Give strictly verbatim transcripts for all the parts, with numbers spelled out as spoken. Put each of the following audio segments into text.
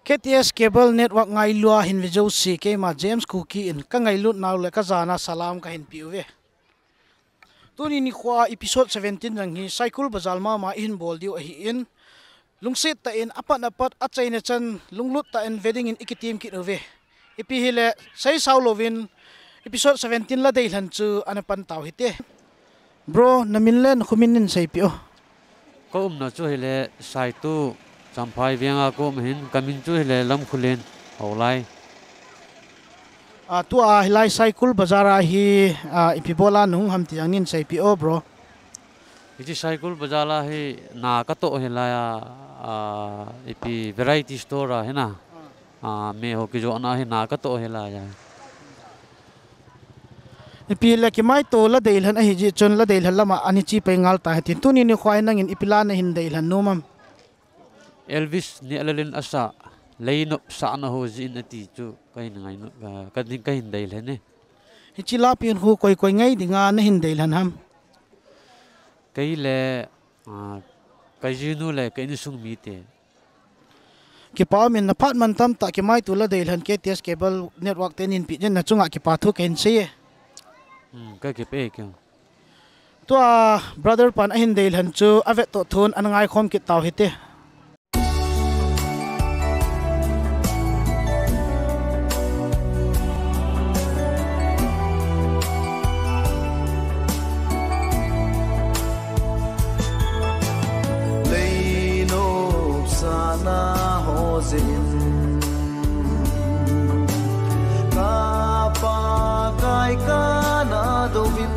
K T S Cable Network ngailua hin ve jouse, keima James Kuki in ka ngailut nau le ka jana salam ka hin pe uve. Tuni nikhoa episode seventeen jong hi Saikul Bazar mama i hin bol diu ahin, lungset tah in apat apat achaina chan lunglut tah in ve dingin i kitem kit uve. Ipi hile, seisau louvin episode seventeen la deilhen chu ana pan tau hite. Bro, na min le na kho min nin seipeh o. Ka umna chu hile Saitu, Champhai Veng a ka um ahin, ka min chu hile Lamkholen, Houlai. A, tua hilai Saikul Bazar a hi, a, ipi bola na hung ham ti jong nin seipeh o, bro. Hiche Saikul Bazar a hi na ka toh hilai a, a, ipi variety store a hi na. A, mi ho kijohna hi na ka toh hilai a. Ipi le kimaito la deilhen ahi jeh chun la deilhen lama ana che pai ngal ta hitin, tuni nikhoa hi nangin ipi la na hin deilhen nom am? Elvis Nialel in asa, Leinop sahna ho jeh in ati chu ka hin ngai no, ka, ka ding ka hin deilhen e. Hiche la pen khu koi koi ngai dinga na hin deilhen ham? Kei le, a, ka jinu le ka insung mite. Kipa umin, na phat man tamtah kimaito la deilhen K T S Cable Network te nin pe jeh in na chunga kipa thu ka hin sei e. Hmm, ka kipe e kei. Tua brother pan ahin deilhen chu avet toh thun ana ngaikhom kit tau hite. Leinop sahna ho jeh in ka Pakai kana douvin,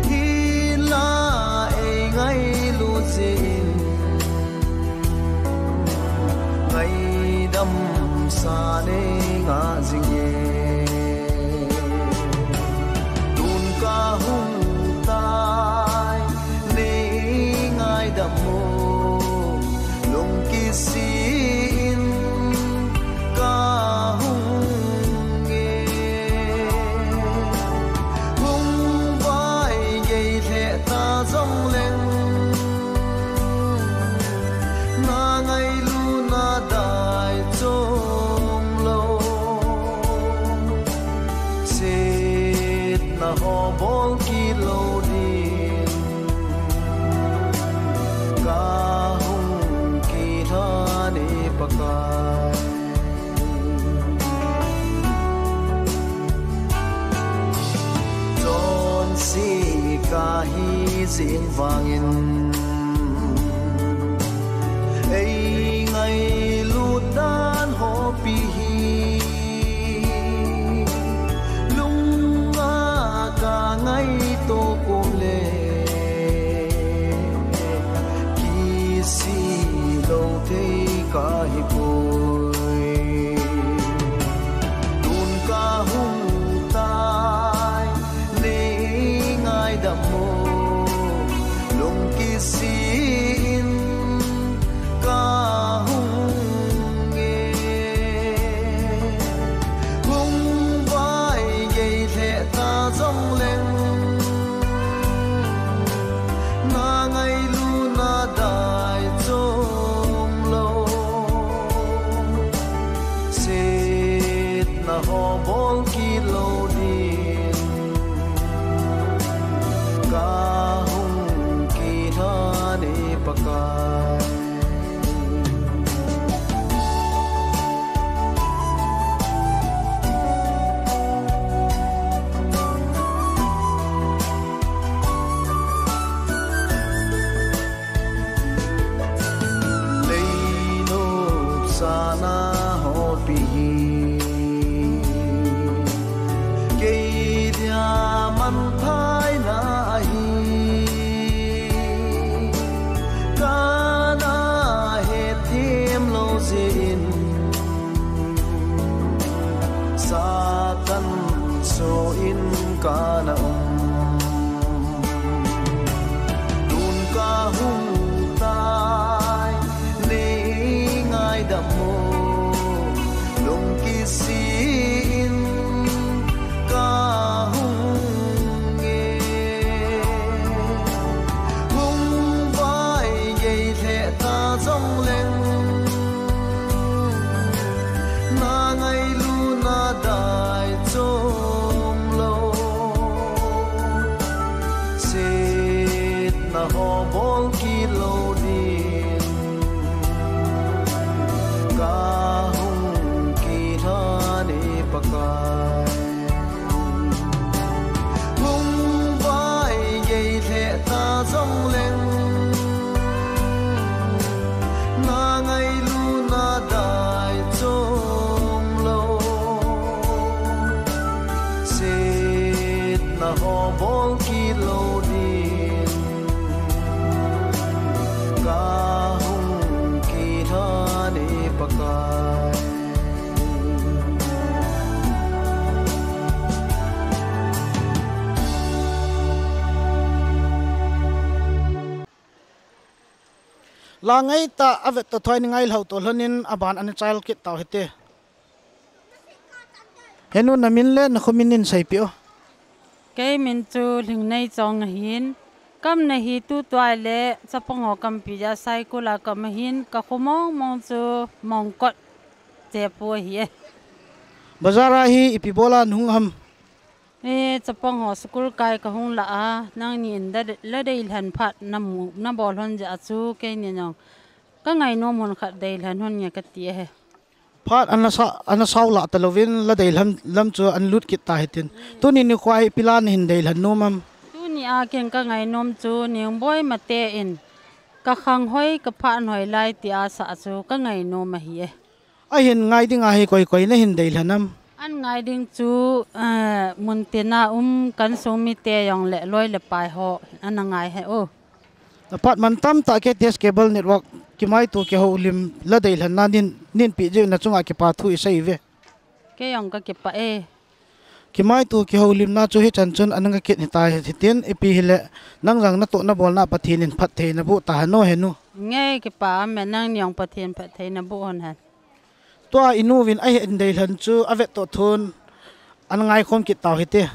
hinla eingailut jeh in ngaidam sa nei ngah jing e. Tun ka hung tai, nei ngaidam o, lungkisi in ka hung e. Hung vai gei lheh ta jong leng, na ngailutna dai chom lou. Setna ho bol kit lou din, ka hung kilhon e Pakai. Chonse kahi jing vangin, eingailut dan ho pi hi, lung'a ka ngaito kum le, kisih lou thei kahi poi. Tun ka hung tai, nei ngaidam o, lungkisi in ka hung e. Hung vai gei lheh ta jong leng, na ngailutna dai chom lou. Setna ho bol kit lou din, ka hung kilhon e Pakai. Leinop sahna ho pi hi, kei dia manphaina ahi, kana hetthem lou jeh in, Satan soh in kana um. Tun ka hung tai, nei ngaidam o, lungkisi in ka hung e. Hung vai gei lheh ta jong leng, Ho bol kit lou din ka hung kit hon e Pakai. La ngai ta a vet to thoi ni ngai lhau to lhonin a ban ana chal kit tau hite. Henu, na min le na khomin in seipeh o. Kei min chu Lhingneichong ahin. Ka umna hi tutua le chapang ho ka umpi jeh a Saikul a ka um ahin, ka kho mong mong chu Mongkot Chepu ahi e. Bazar a hi ipi bol a na hung ham? E, chapang ho school kai ka hung lah a, nangni in la, la deilhen phat na mu, na bol hon jeh a chu keini jong ka ngainom hon khat deilhen hon nge kati ahi. Phat ana sa, ana sao lah talouvin la deilhen lam chu ana lut kit ta hitin. Tuni nikho hi ipi la na hin deilhen nom am? Tuni a kei ka ngainom chu Ningboi Mate in ka khang hoi, ka phat hoi lai tia asah chu ka ngainom ahi e. Ahin ngai ding ahi, koi koi na hin deilhen am? An ngai ding chu, eh, muntin a um ka insung mite jong le loi le pai ho ana ngai ahi o. Na phat man tamtah K T S Cable Network kimaito kihoulim la deilhenna nin, nin pe jeh in na chunga kipa thu i sei uve. Kei jong ka kipah e. Kimaito kihoulimna chu hichan chun ana nga kit hita hitin, ipi hile nang jong na toh na bolna Pathen in phattheina boh ta hen o henu. Nge kipah amen, nangni jong Pathen phattheina boh hon hen. Tua i nu vin a hin deilhen chu a vet toh thon ana ngaikhom kit tau hite.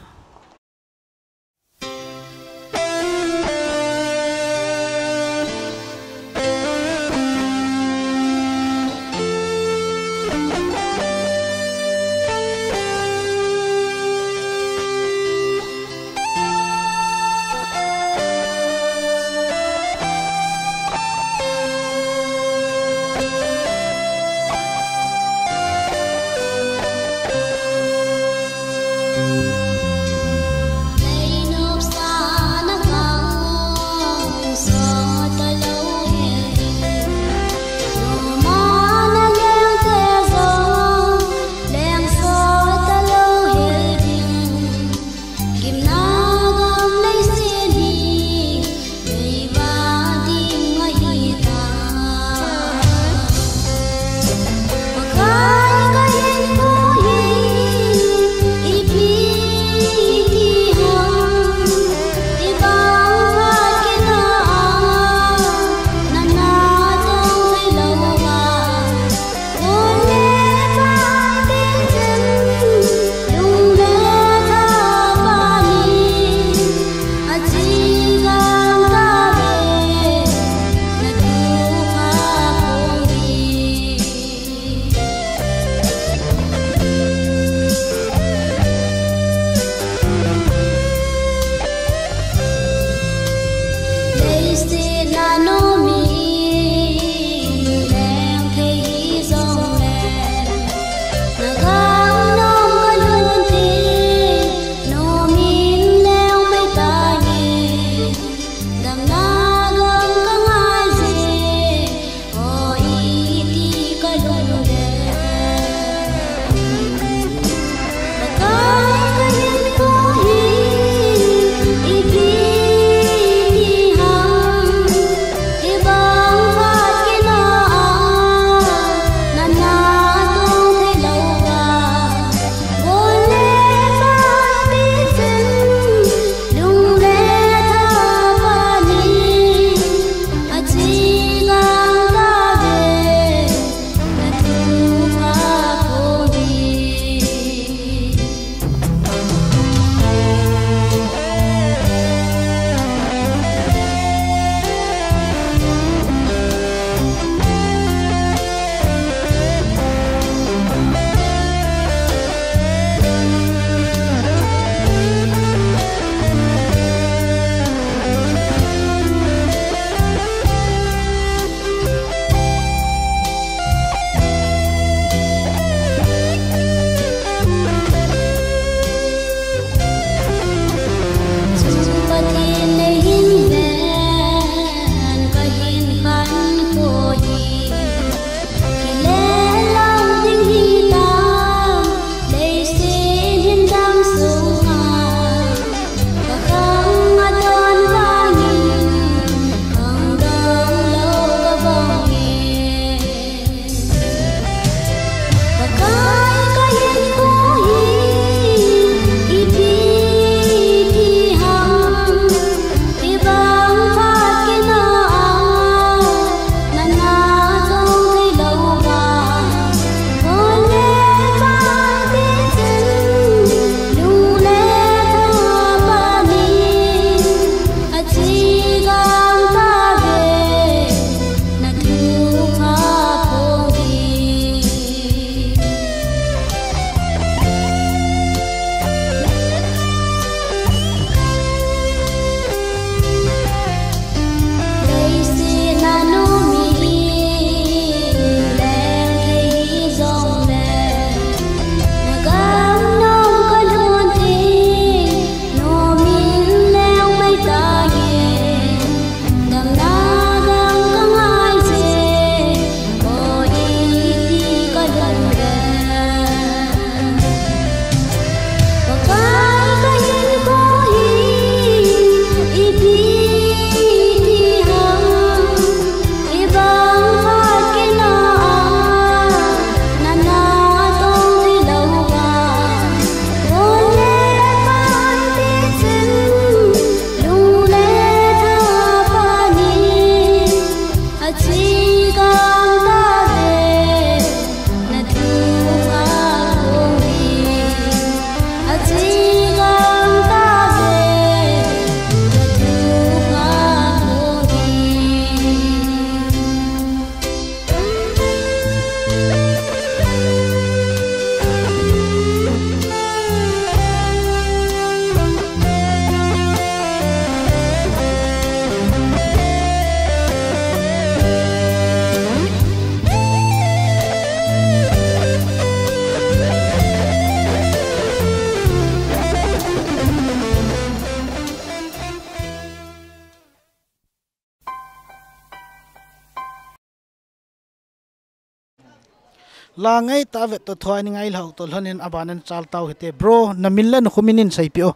La ngai ta vet to thua ni ngai lau to lhonin aban in chal tau hite. Bro, na min le na khumin in seipeh o.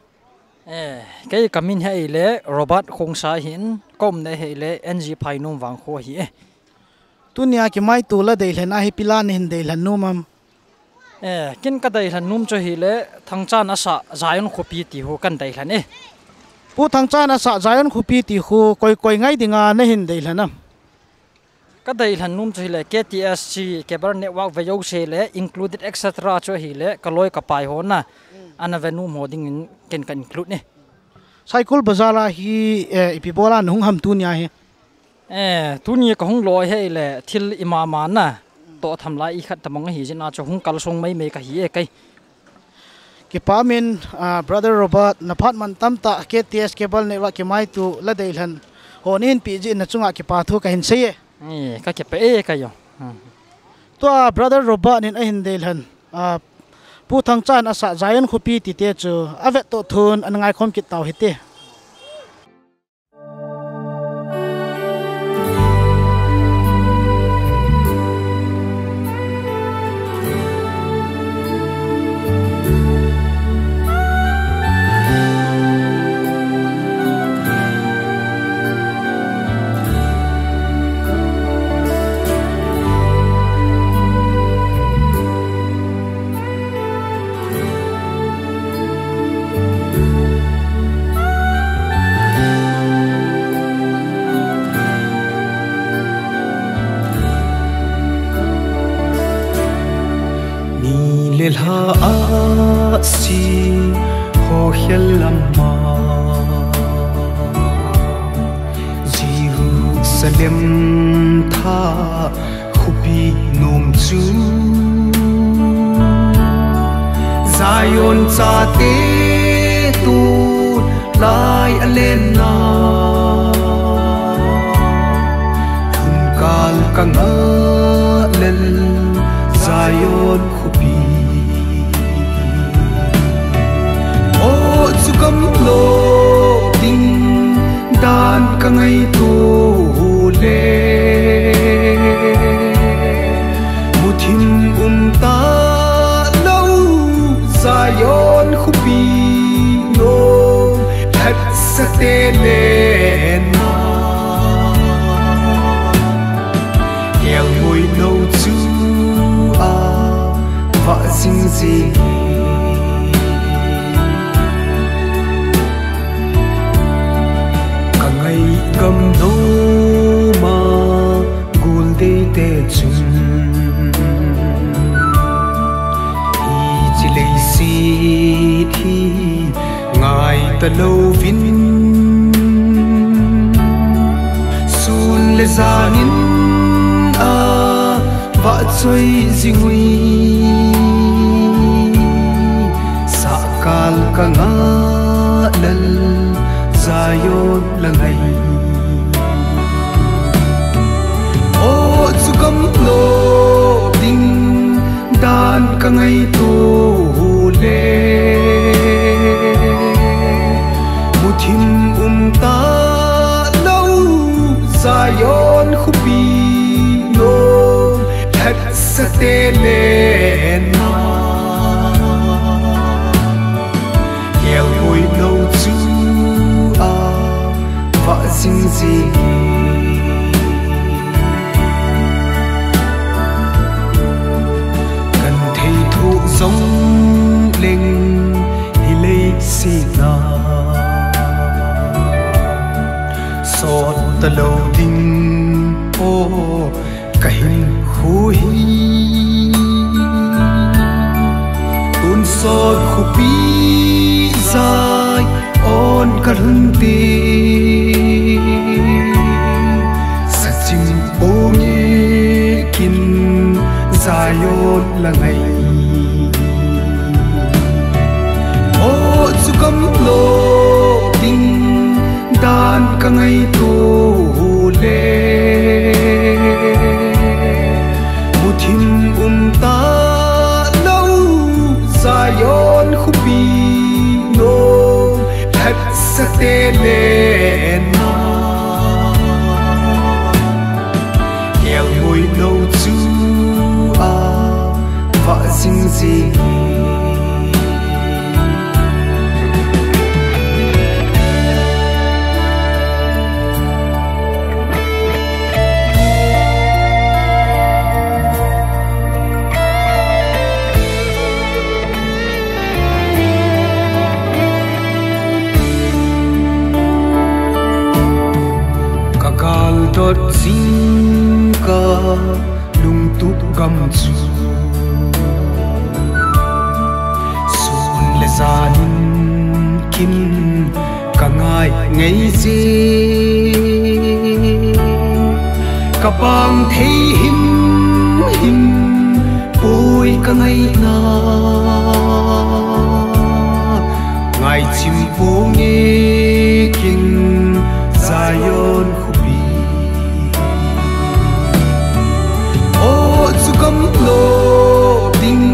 Eh, kei ka min hi ahile Robert Khongsai hin, ka umna hi ahile N G Phainom Vangkho ahi e. Tunia kimaito la deilhen a hi ipi la na hin deilhen nom am? Eh, kin ka deilhen nom chu ahile Thangchan asa Zion khopi ti khu kan deilhen e. Pu Thangchan asa Zion khopi ti khu koi koi ngai dinga na hin deilhen am? Ka deilhen nom chu ahile K T S C cable network ve jouse le included et cetera chu ahile ka loi ka pai ho na ana ve nom ho dingin ken ka include e. Saikul Bazar a hi, eh, ipi bol a na hung ham tunia hi? Eh, tuni ka hung loi hi ahile thil ima ma na toh tham lai i khat tabang ahi jeh a chu hung kalsong mai mai ka hi e kei. Kipa min, ah, Brother Robert, na phat man tamtah K T S cable network kimaito la deilhen ho na hin peh jeh in na chunga kipa thu ka hin sei e. Eh, ka kipa e kei o. Hmm. Tua Brother Robert nin a hin deilhen, ah, Pu Thangchan asa Zion khopi ti te chu a vet to thun ana ngaikhom kit tau hite. Ni le lha a si ho khel lama Jerusalem tha khopi nom chu Zion chate tu lai a len na Lhun kal ka ngah lel Zion khopi Aw chu gamlo ding dan ka ngaito le Muthim um ta lo Zion khopi no Phatsate le na Kelngoi no chu a vah jing jing Ka ngai gam no ma gul dei te chun Hiche leiset hi ngai ta lovin Sun le janin a vah choi jing ui Sahkal ka ngah lel Zion la ngai Aw chu gamlo ding dan ka ngaito le Muthim um ta lo Zion khopi no Phatsate le na Kelngoi no chu a vah jing jing Kan thei thoh jong leng hi leiset na Sot ta lo ding aw ka hinkho hi Tonsot khopi Zion ka lhun te Sachim o nge kin Zion la ngai Aw chu gamlo ding dan ka ngaito le Muthim um ta lo Zion khopi no Phatsate le na Kelngoi no chu a Sing sing. Ka gal dot sing ka lungtup gam chu sun le jan in kin ka ngai ngei je. Ka pang thei him him poi ka ngaina. Ngai chim ponge kin Zion khupi. O chu gam lo ding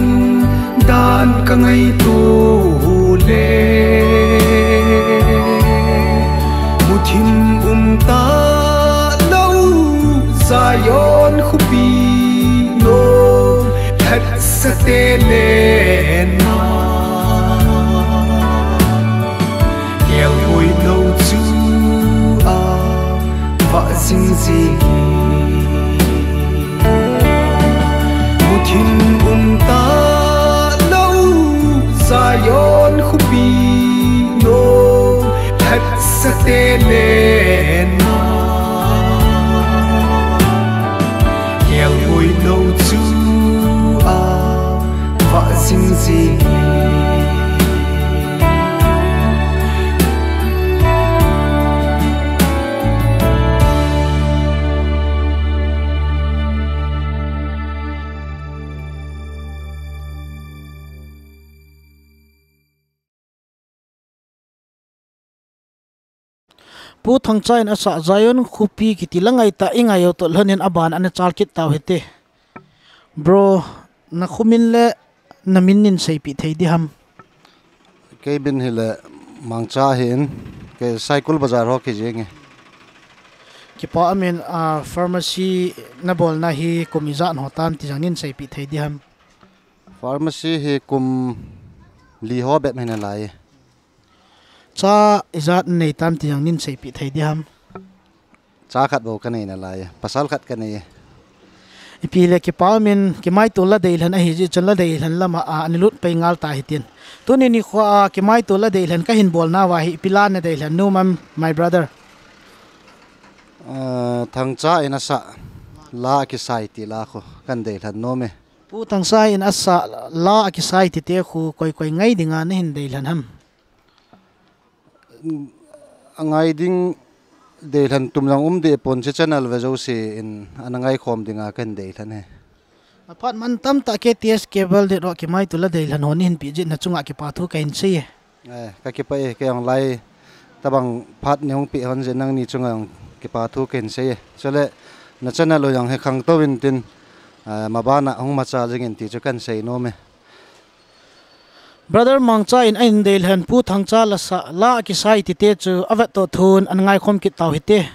dan ka ngaito le. Muthim um ta lo Zion khupi lo. Lhatsa te le na. Kelboi lo chu a va zing zing. Muthim um ta lo Zion khupi lo. Lhatsa te le na. Kelboi lo chu a va zing zing. Pu Thangcha in asah Zion khupi kiti la ngai ta, i ngai u toh lhon in aban ana chal kit tau hite. Bro, na khumin le na min nin seipih thei di ham? Kei min hi le Mangcha hi in, kei Saikul Bazar ho kei jeng e. Kipa amin, a, pharmacy na bolna hi kum ijat ho tam ti jong nin seipih thei di ham? Pharmacy hi kum li ho bep hi nalai. Cha ijat nei tam ti jong nin seipih thei di ham? Cha khat bou ka nei nalai. Pasal khat ka nei. Ipi le kipa min, kimaito la deilhen ahi ji chun la deilhen lama a, ani lut pei ngal ta hitin. Tuni nikho a, kimaito la deilhen ka hin bol nauva hi, ipi la na deilhen nom am, my brother? Ah, Thangcha in asah la kisai ti la khu kan deilhen nom e. Pu Thangcha in asah la kisai ti te khu koi koi ngai dinga na hin deilhen ham? A ngai ding deilhen tum jong um deh pon, hiche channel ve jouse in ana ngai khom dinga kan deilhen e. Aphat man tamtah K T S Cable det ro kimaito la deilhen ho nei hin pi jeh in na chunga kipa thu ka hin sei e. Eh, ka kipah e, kei jong lai tabang phat nei hung pe hon jeh in nangni chunga jong kipa thu ka hin sei e. Chule na channel u jong hi khangtou in tin, eh, mabana hung machal jing in ti chu kan sei nom e. Brother Mangcha in ahin deilhen Pu Thangcha la sa, la kisai ti te chu avet to thun an ngai khom kit tau hite.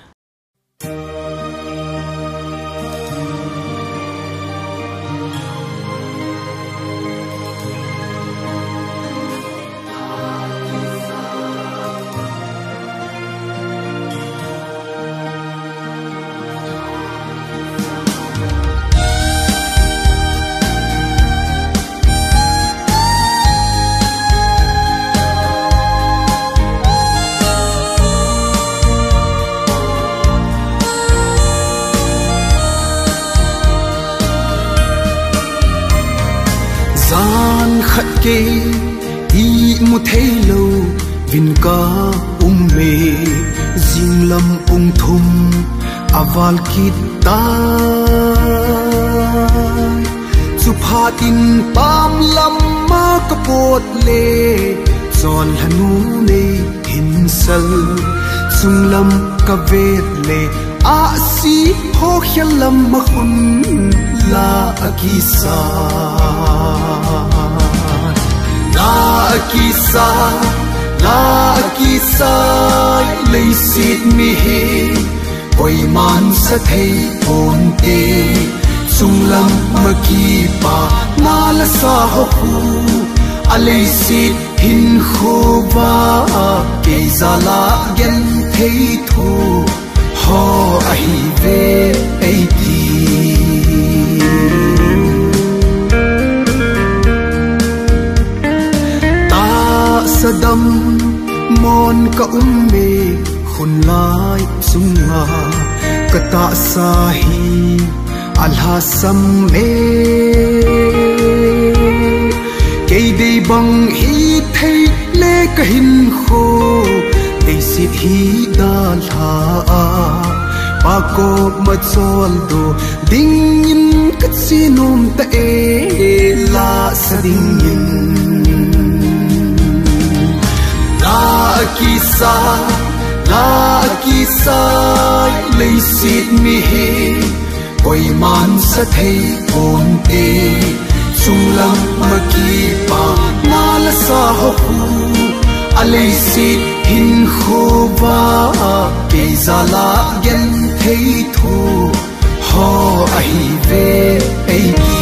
Jan khat kei imu thei lou vin ka um e, jinglam pung thum aval kit tai. Chuphat in pam lam a ka pot le, chonlhanu nei hin sal, chunglam ka vet le, ahsi ho khel lam a khun la a kisa. La a kisa, la a kisa, leiset mi hi koiman sa thei ponte. Chunglam makipa na la sa ho khu, a leiset hinkho va kei jal a genthei thu ho ahi ve ei ti. Tahsa dam mon ka um e, hun lai chunga ka tahsa hi a lhasam e. Kei dei bang hithei le ka hinkho, leiset hi dalha a, Pa koma choldo dingin ka chi nom ta e, la sa dingin. La kisa, la kisa, leiset mi hi koiman sa thei ponte. Chunglam makipa na la sa ho khu, a leiset hinkho va kei jal a genthei thu ho ahi ve ei ti.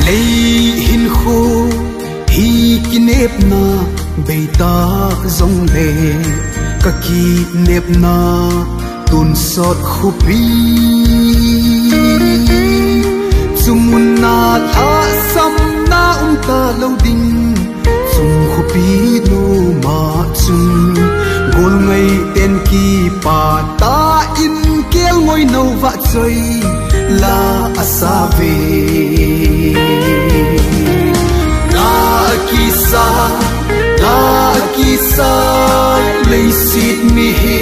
Lei hinkho hi kinepna bei ta jongle, ka kinepna tonsot khopi. Chungnung a lhahsamna um talou ding, chung khopi noma chun golngai ten kipah tah in kelngoi nao vah choi la a sa ve. La kisa, la kisa, leiset mi hi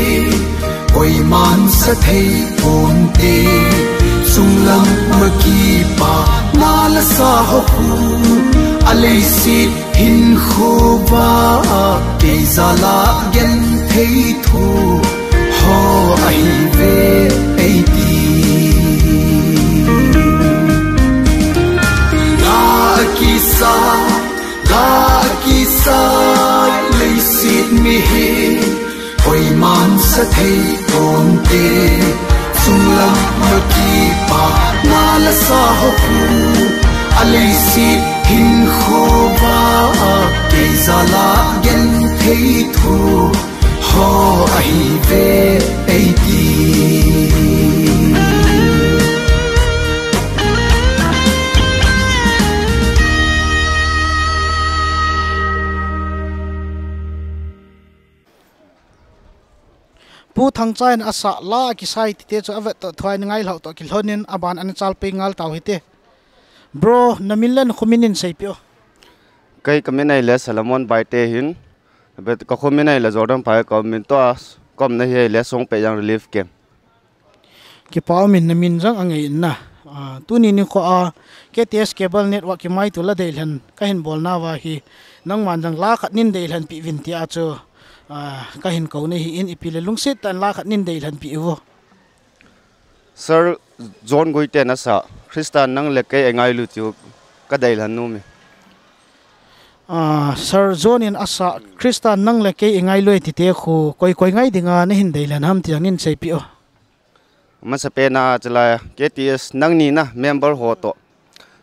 koiman sa thei ponte. Chunglam makipa na la sa ho khu, a leiset hinkho va kei jal a genthei thu ho ahi ve ei ti. La kisa, la kisa, leiset mi hi koiman sa thei ponte. Chunglam makipa na la sa ho khu, a leiset hinkho va kei jal a genthei thu ho ahi ve ei ti. Pu Thangcha in asah La Kisai tite chu avet toh thu a in ngailhah toh kilhonin aban ana chalpeh ngal tau hite. Bro, na min le na khomin in seipeh o. Kei ka min ahile Solomon Baite ahin, bet ka khomin ahile Jordan Phai, ka min toh a ka umna hi ahile Songpeh Young Relief Camp. Kipa umin, na min jong angei in na. Ah, tuni nikho a K T S Cable Network kimaito la deilhen kahin bolna uva hi, nangman jong la khat nin deilhen peh uvin tia chu, ah, kahin kou nahi in, ipi le lungset tah in la khat nin deilhen peh uvo. Sir John Guite in asah, Christa nang le kei eingailui ti u ka deilhen nom e. Ah, Sir John in asah, Christa nang le kei eingailui tite khu koi koi ngai dinga nahin deilhen ham ti jong nin seipeh o. Masapen a chulai K T S nangni na member ho toh,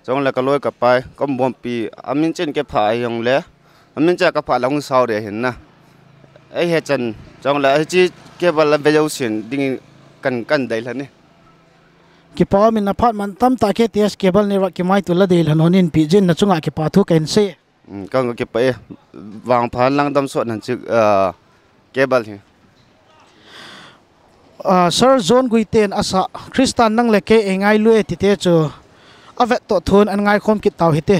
chule ka loi ka pai, ka um bompi, amin chen kei pha ahi jongle, amin chen ka pha la hung sao de hin na. Ei he chan, chule hiche cable a vejousen dingin kan, kan deilhen e. Kipa umin, aphat man tamtah K T S Cable Network kimaito la deilhen hon in peh jeh in na chunga kipa thu kahin sei. Um, ka, ka kipah e, vangpha lang damsot nan chu, ah, cable hi. Ah, Sir John Guite in asah, Christa nang le kei eingailui tite chu avet toh thun an ngaikhom kit tau hite.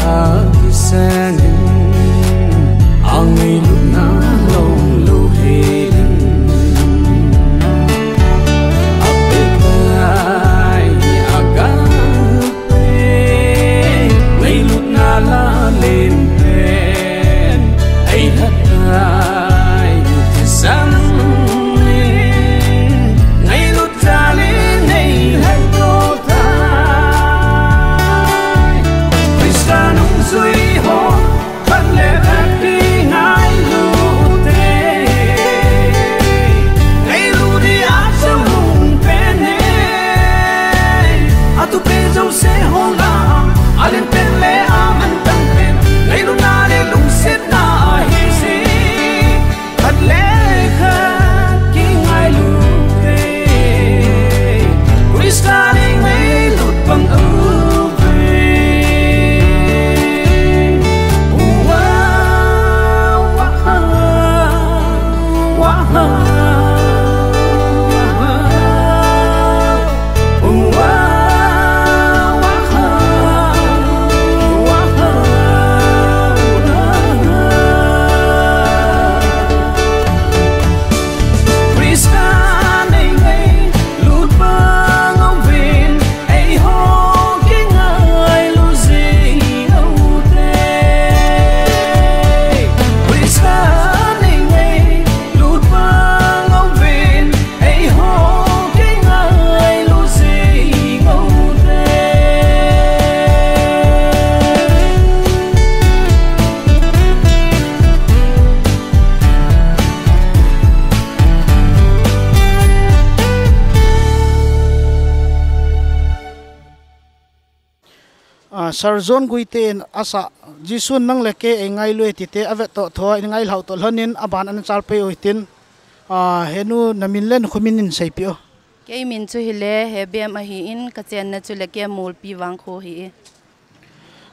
Kisangin angailutna lunglut hiding. Apetai agape ngailutna lalin pen. Aihatai kisangin ngailut Ah, Sir John Guite in asa, Jesun nang le kei eingailu e tite avet toh tho, in ngailhau toh lhonin aban ana chalpeh u hitin. Ah, henu namin le nakhomin in seipeh o. Kei min chu hile Hebem ahin, kachenna chu Lekem Molpi Vangkho ahi.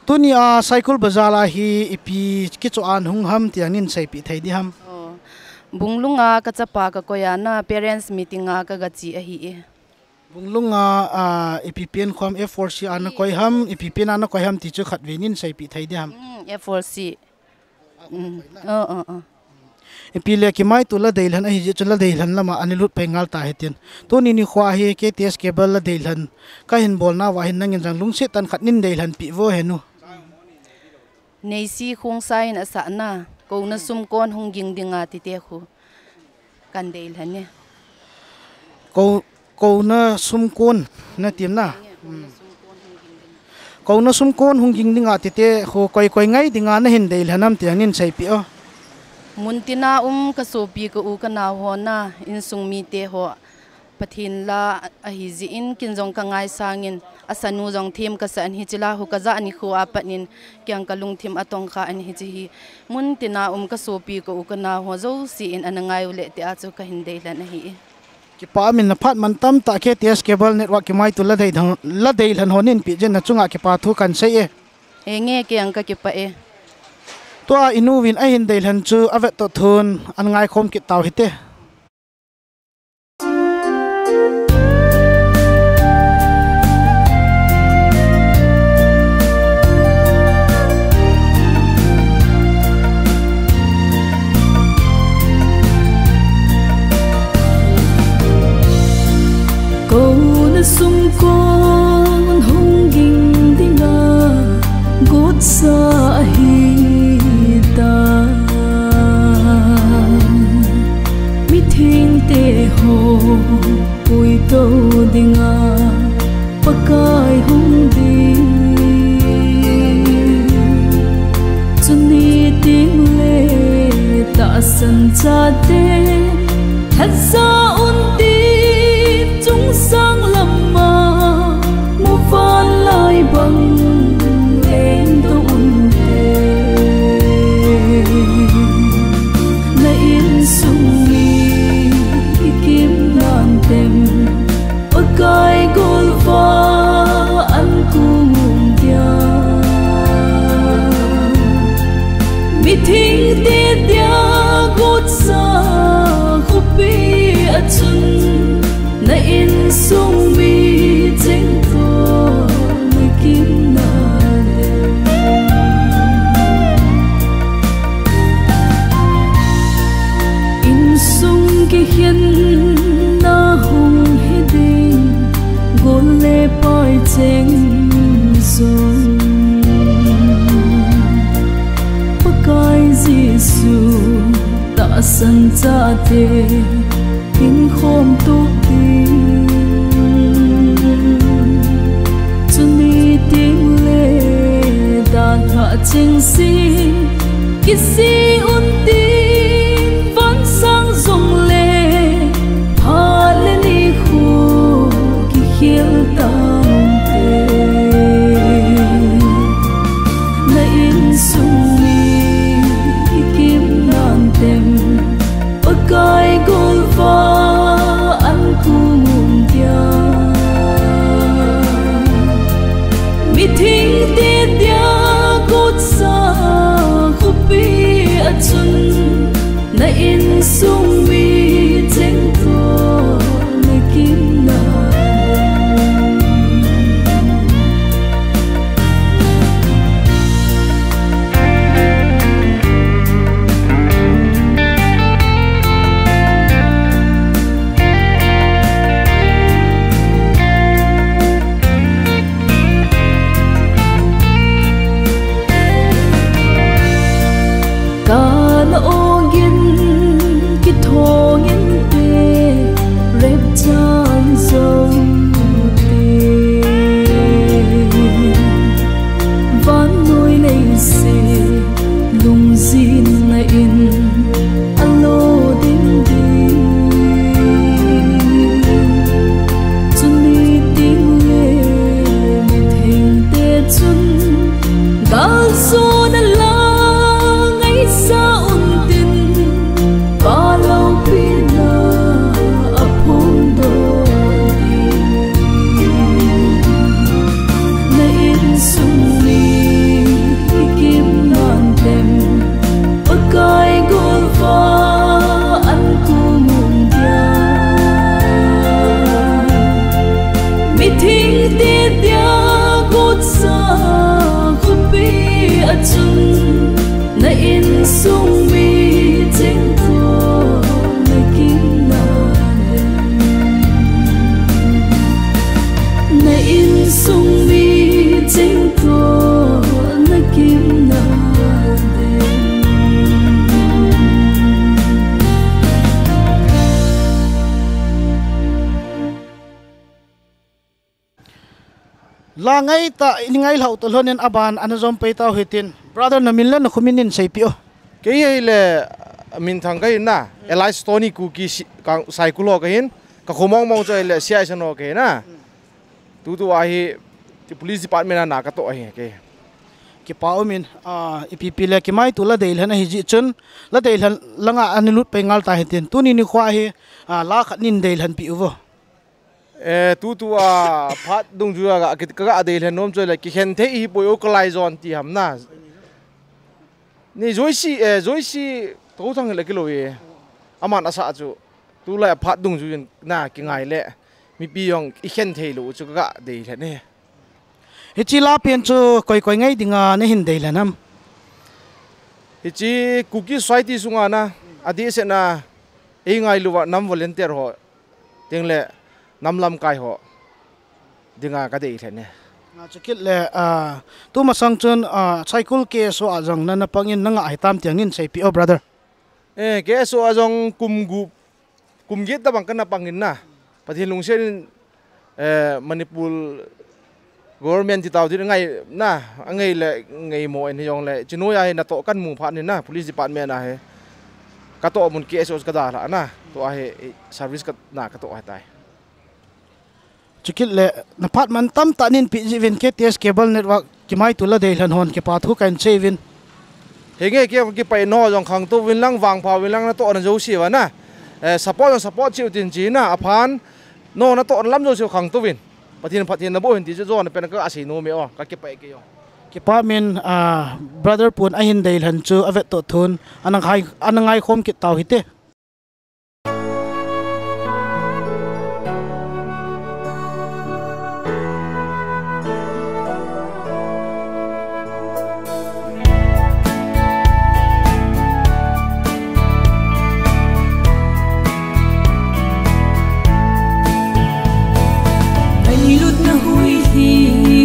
Tuni a Saikul Bazar a hi ipi kichoh a nahung ham tia nin seipeh thei diham? Oh. Bunglung a kachapa kakoi a na parents meeting a kagache ahi e. Bunglung a, a, ipi pen khom F four C a nakoi ham, ipi pen a nakoi ham ti chu khatvei nin seipeh thei diham? Mm, F four C. Mm. Oh, oh, oh. Ipi le kimaito la deilhen ahi jeh chun la deilhen lama ana lut pai ngal ta hitin. Tuni nikho hi K T S Cable la deilhen kahin bolna uva hin nangin jong lungset tah khat nin deilhen peh vo henu. Neisi Khongsai in asahna, Kouna sumkon hung ging dinga tite khu kahin deilhen e. Ko Kouna sumkon, natim na? Kouna sumkon hung ging dinga tite khu koi koi ngai dinga nahin deilhen am tia nin seipeh o. Muntina um kasopi ka u kanao ho na, insung mite ho, Pathen la ahi jeh in kin jong kangaisang in, asanu jong them kasah in, hiche la khu kajah nikho a pat in, kei jong kalungthim atongkha in hiche hi. Muntina um kasopi ka u kanao ho jouse in ana ngai u le tia chu kahin deilhen ahi e. Kipa min na phat man tamtah K T S Cable Network kimaito la deilhen, la deilhen ho nin peh jeh in nachunga kipa thu kahin sei e. Henge kei jong kakipah e. Tua inu vin ahin deilhen chu avet toh thon ana ngaikhom kit tau hite. Kouna sumkon hung ging dinga gotsa ahitai. Mithengte ho puitou dinga Pakai hung ding. Chuni teng le tahsan chate, lhacha untin chungsang lama muvanlai bang lengdoh unte. Na insung mi kikim nan tem, Pakai golvah an kung um dia. Mithengte dia gotsa khopi a chun, na insung mi cheng toh na kimna le. Jesu tahsan chate hinkhom tup ding. Chuni teng le dalha chengse kisih un tin, vansang jong le phat le nikho kikhel tante. Na insung mi kikim nan tem, Pakai golva an kum um dia. Mithengte dia gotsa khopi a chun, na insung mi cheng toh na kim na. Kana ogin kithongin te rep chan zo te. Vannoi leiset lungjin na in alo ding ding. Chuni teng le mithengte chun, galsona la ngaisah un tin, paloupina a phongdoh ding. Na insung mi kikim nan tem, Pakai golva an kum um dia. Mithengte dia gotsa khopi a chun, na insung mi cheng toh na kim na le. Na insung mi cheng toh na kim na le. La ngai ta, i ngai lhau to lhonin aban ana jom pei tau hitin. Brother, na min le na khumin in seipeh o. Kei hi le, minthang kahin na, Elias Tony Kuki si-, kang Saikul ho kahin, ka khu mong mong chu hi le, C I S N ho kahin na. Tutu ahi, ti police department a na katoh ahi, kei. Kipa umin, ah, ipi pi le kimaitu la deilhen ahi jeh chun, la deilhen langa ana lut pei ngal ta hitin. Tuni nikho hi, ah, la khat nin deilhen peh uvo. Eh, tutu a phat dungjuia ka, ka, ka deilhen nom chu le, kikhen thei hi poi o kalai jon ti ham na. Ni Joyce, eh, Joyce, to thang le kilo e. Aman asa chu. Tulai a phat dungjuiyin na kingai le. Mipi jong i khen thei lou chu ka deilhen e. Hiche la pen chu koi koi ngai dinga na hin deilhen ham? Hiche Kuki society sunga na, adeh seh na, ei ngailuva nam volunteer ho. Teng le nam lamkai ho dinga ka deilhen e. Ah, chukit le, ah, tumasang chun, ah, Saikul K S O a jong na, na pangin na ngah hitam ti nin seipeh o, brother. Eh, K S O a jong kum gup, kum get tabang kana pangin na. Pathen lungsetin, eh, Manipur government ti tau ti ngai na, angai le ngai mo en hi jong le. Chinoiya hi natoh kan mu phat nin na, police department a hi. Katoh mun K S O ka dalha na. Tua hi, eh, service ka na katoh ahitai. Chukit le, na phat man tamtah nin peh jeh uvin K T S Cable Network, kimaitu la deilhen hon kipa thu kahin sei uvin. Henge, kei kipah in nangho jong khangtou vin lang, vangpha vin lang natohna jouse uva na. Eh, support jong support cheh utin chi na, aphan. Nangho natohna lam jouse u khangtou vin. Pathen phatthei naboh hen ti chu jona pen ka sei nom e o, ka kipah e kei o. Kipa min, ah, brother pun ahin deilhen chu avet toh thun, ana ngai, ana ngai khom kit tau hite. Ngailutna hui hi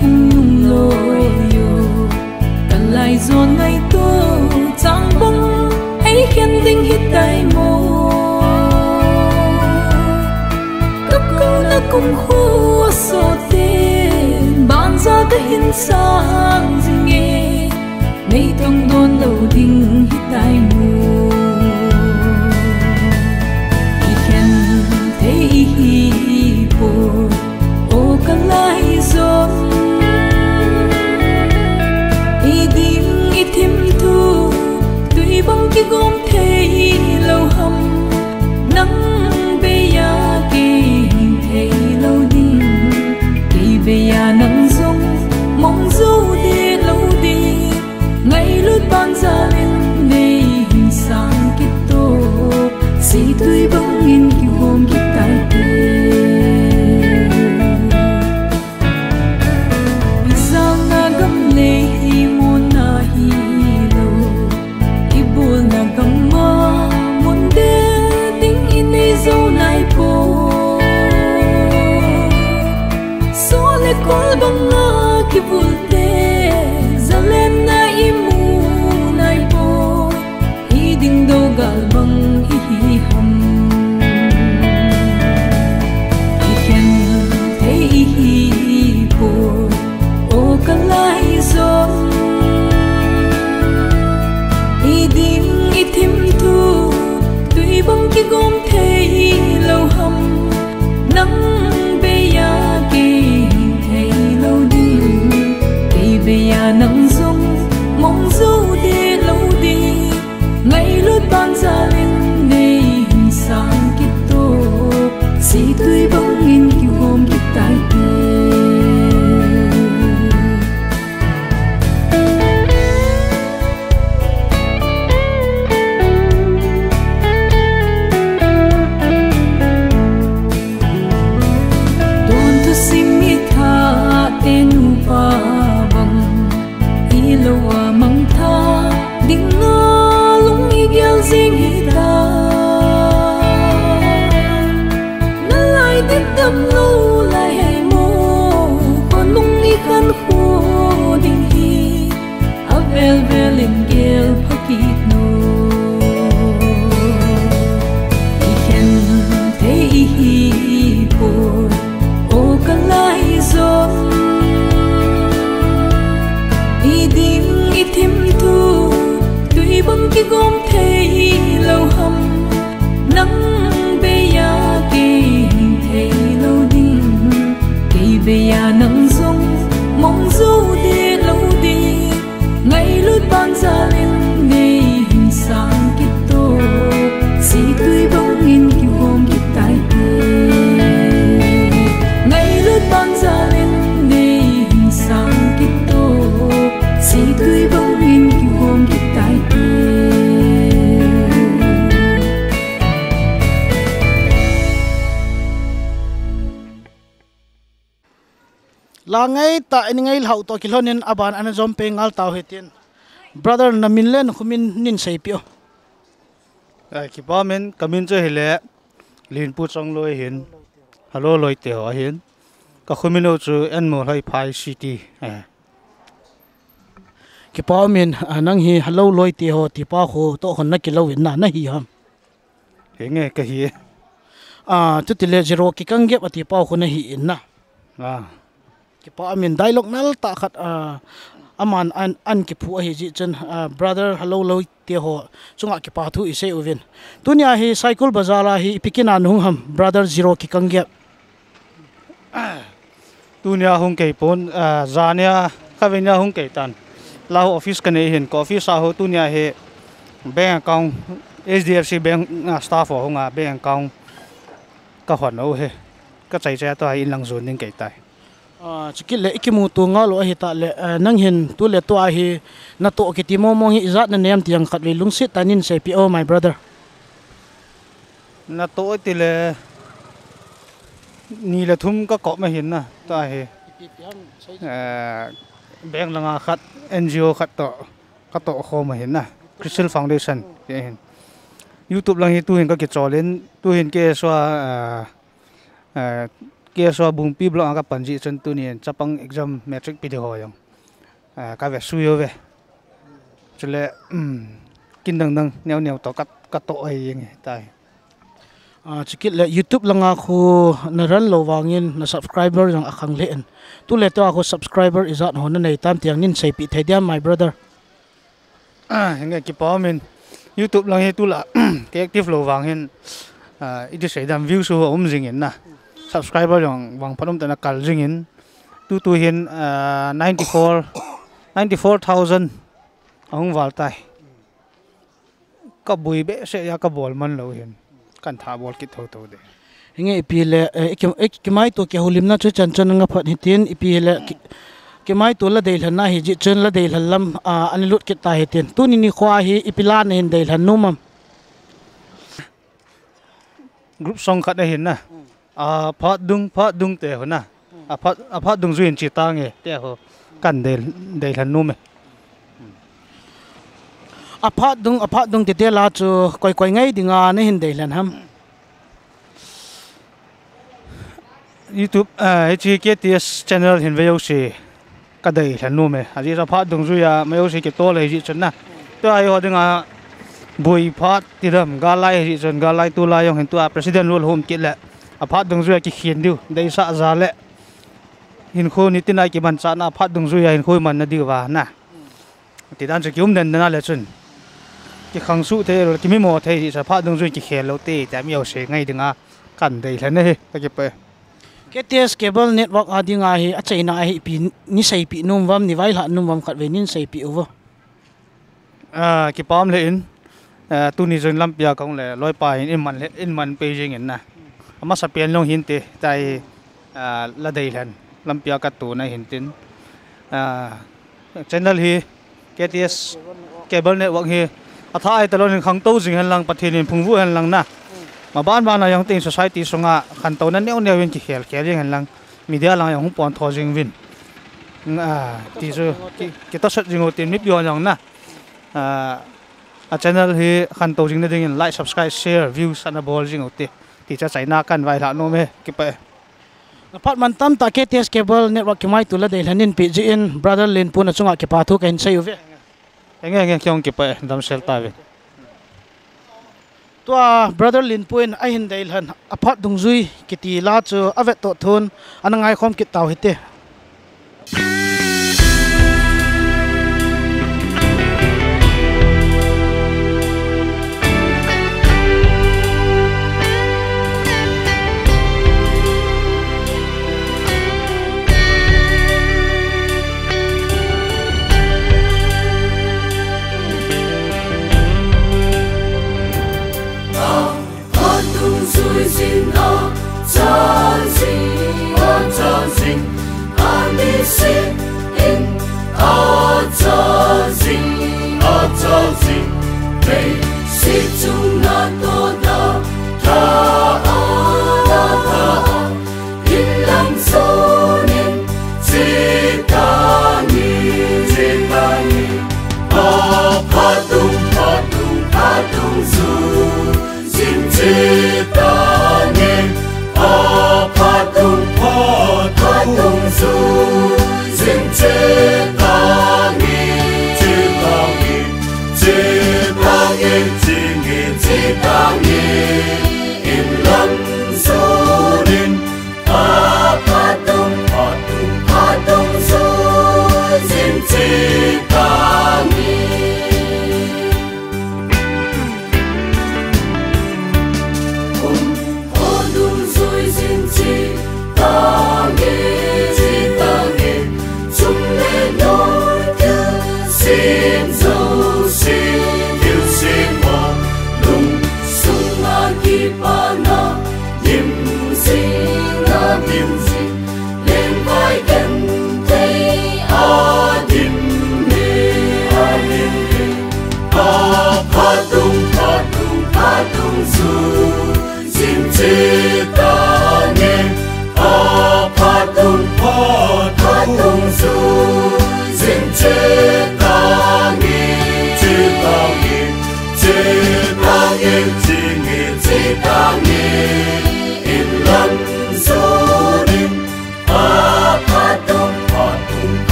hung nung loi o, kalai jon ngaito, changbong Khen ding hitai mo. Ka kona kumkhu asote, banza kahin sang jinge. Nei tong don lou ding hitai mo. Kikhen thei ihi poi, o ka laijong. Iding ithim thu, tui bang kigom thei lou ham. Nang bei a kei hing thei lou ding. Kei bei a nang jong mong jou de lou ding. Ngailut banjal in nei hin sang kit o. Seitui bangin kihom kit tai te. Ijat na gam lei hi mona hilou. Ibulna gam a mun del ding inei jou nai poi. Sol le kol banga kivul te, zalenna imu nai poi. Iding dou gal bang ihi ham. Ikhen thei ihi poi, o ka laijong. Iding ithim thu, tui bang kigom thei lou ham. Nang bei a kei hing thei lou ding. Kei bei a nang jong mong jou de lou ding. Ngailut banjal in nei hin sang kit o. Seitui bangin kihom kit tai te. Don thusim itha te nupa bang. Ilou a mangthah dinga lung igel jing hita. Nalai ding damlou lai hei mo, khonung ikhankho ding hi. Avel vel in gel pha kit o. Ikhen thei ihi poi, o ka laijong. Iding ithim thu, tui bang kigom thei lou ham. Nang bei a kei hing thei lou ding. Kei bei a nang jong mong jou de lou ding. Ngailut banjal in nei hin sang kit o. Seitui bangin kihom kit tai te. Ngailut banjal in nei hin sang kit o. Seitui bangin kihom kit tai te. La ngai tah in ngai lhau toh kilhon in aban ana jom pe ngal tau hitin. Brother, na min le na khumin nin seipeh o. Eh, kipa min, ka min chu hile Linpu Chongloi ahin. Hello, Loite ho ahin. Ka khumin u chu Enmolhoi Phai City. Eh. Kipa min, ah, nang hi Hello Loite ho tipa kho toh hon na kilou in na, na hi ham? Henge ka hi. Ah, chuti le Zero Kikang Gep ati pau khu na hi in na. Ah. Kipa min dialogue nal tah khat, ah, aman an, an kiphu ahi jeh chun, ah, brother Hello Loite ho chunga kipa thu i sei uvin. Tunia hi Saikul Bazar a hi ipi kin a na hung ham, brother Zero Kikang Gep? Tunia hung kei pon, ah, jania, kavenia hung kei tan. Lau office ka nei hin, ka office a ho tunia hi bank account, H D F C Bank, ah, staff ho hunga bank account ka hon u hi. Ka chai chai a tua hi in lang jon ding kei tai. Ah, chukit le i kimuto ngal u ahi tah le, ah, nang hin tu le tua hi na toh kiti mong mong hi ijat na nei am ti jong khatvei lungset tah in seipeh o, my brother. Na toh ti le ni le thum ka kop ma hin na, tua hi. Eh, bank langa khat, N G O khat toh, ka toh khom ma hin na. Crystal Foundation, ti hin. YouTube lang hi tu hin ka kichol in, tu hin K S O a, eh, eh, K S O a Bungpi block a ka pan jeh chun tunin chapang exam matric pe ding ho jong, eh, ka ve sui uve. Chule, um, kin dang dang neo neo to kat, kat to ai yeng tai. Ah, chikit le YouTube langa khu na ran lo vangin na subscriber jong akhang le en. Tu le to a khu subscriber ijat ho na nei tam tiang nin seipi thei diam, my brother. Ah, henge kipa min YouTube lang hi tu la ke active lo vangin, ah, iti sei dam views ho um jingin na. Subscriber jong vang phanom ta na kal jingin. Tu tu hin, ah, ninety-four, ninety-four thousand ahung val tai. Ka bui behseh a ka bol man lo hin. Kan tha bol kit tho tho de. Hinge ipi le, eh, iki, iki mai tu ke hulim na chu chan chan nga phat hitin ipi le ki, ki mai tu la dei lhan na hi ji chun la dei lhan lam, ah, ani lut kit ta hitin. Tu ni ni khwa hi ipi la na hin dei lhan nu mam. Group song khat ahin na. A phat dung, phat dung te ho na. A phat, a phat dung juin chi ta nge te ho. Kan dei, dei lhan nu me. A phat dung, a phat dung te te la chu koi koi ngai dinga na hin dei lhan ham. YouTube, ah, hichi K T S channel hin ve yo si. Ka dei lhan nu me. Aji sa phat dung juia, mai o si ke to le ji chun na. To ai ho dinga bui phat ti dam, ga lai ji chun, ga lai tu lai yong hin tu a president rule hum kit le. A phat dung juia ki khin diu, dei sa ja le. Hin khu ni tin ai ki man cha na, phat dung juia hin khu man na diu va na. Ti dan chu ki um den den a le chun. Ki khang su te, ki mi mo te ji sa phat dung juia ki khel lo te, ta mi o si ngai dinga. Kan dei lhan na hi, ta ki pe. K T S Cable Network a dinga hi, a chaina hi ipi ni seipi num vam, ni vai hla num vam khat ve nin seipi uvo. Ah, kipam le in, ah, tuni jun lampi a kong le, loi pa in, in man le, in man pe jing in na. Ama sa pian long hin te, tai, ah, la dei lhan, lampi a ka tu na hin tin. Ah, Channel hi K T S Cable Network hi a tha ai talon in khangtou jing hen lang Pathen in phungvuh hen lang na. Ma ban ban a jong tin society sunga khantouna neo neo in kikhel khel jing hen lang media lang jong hung pon tho jing vin. Nga, ti chu ki, kitosot jing u tin mipi hon jong na. A, a channel hi khantou jing na ding in like, subscribe, share, views ana bol jing u ti. Ti cha chaina kan vai hla nom e, kipa e. Na phat man tam ta K T S Cable Network kimai tu la dei lhan in pi ji in brother Linpu na chunga kipa thu ka hin sei uve. Enge, enge, kiong kipa e, dam sel ta ve. Tua brother Linpu in a hin dei lhan a phat dungjui kiti la chu a vet to thun ana ngai khom kit tau hite.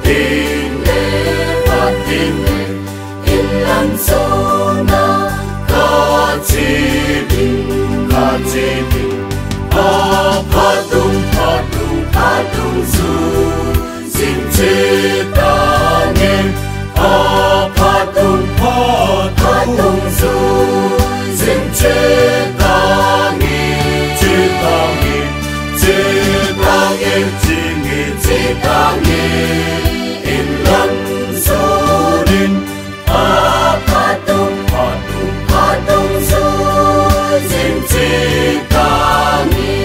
Inle, inle, inlang sona, kachibing, kachibing, aphatung, phatung, phatung su, jing chetange, aphatung, phatung su, jing chetange, chetange, chetange, jing chetange, inlang sonin, aphatung, phatung, phatung su, jing chetange.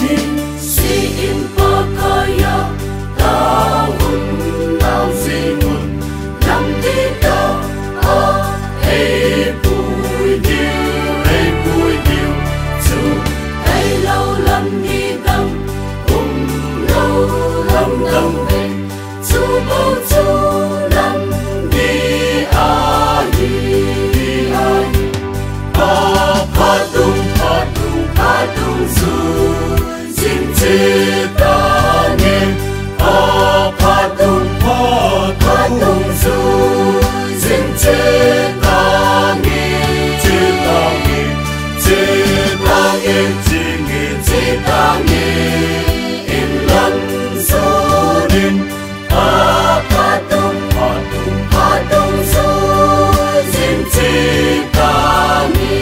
Ni si in pakaya, taun nau si un, lam di ta, a, ei pui diu, ei pui diu, chu, ei lo lam di dam, um lo lam dam, ei. Chu bou chu lam di ahi, di ahi. Aphatung, phatung, phatung su, jing chetange. Aphatung, phatung su, jing chetange, chetange, chetange, jing chetange. Inlang sonin, aphatung, phatung, phatung su, jing chetange.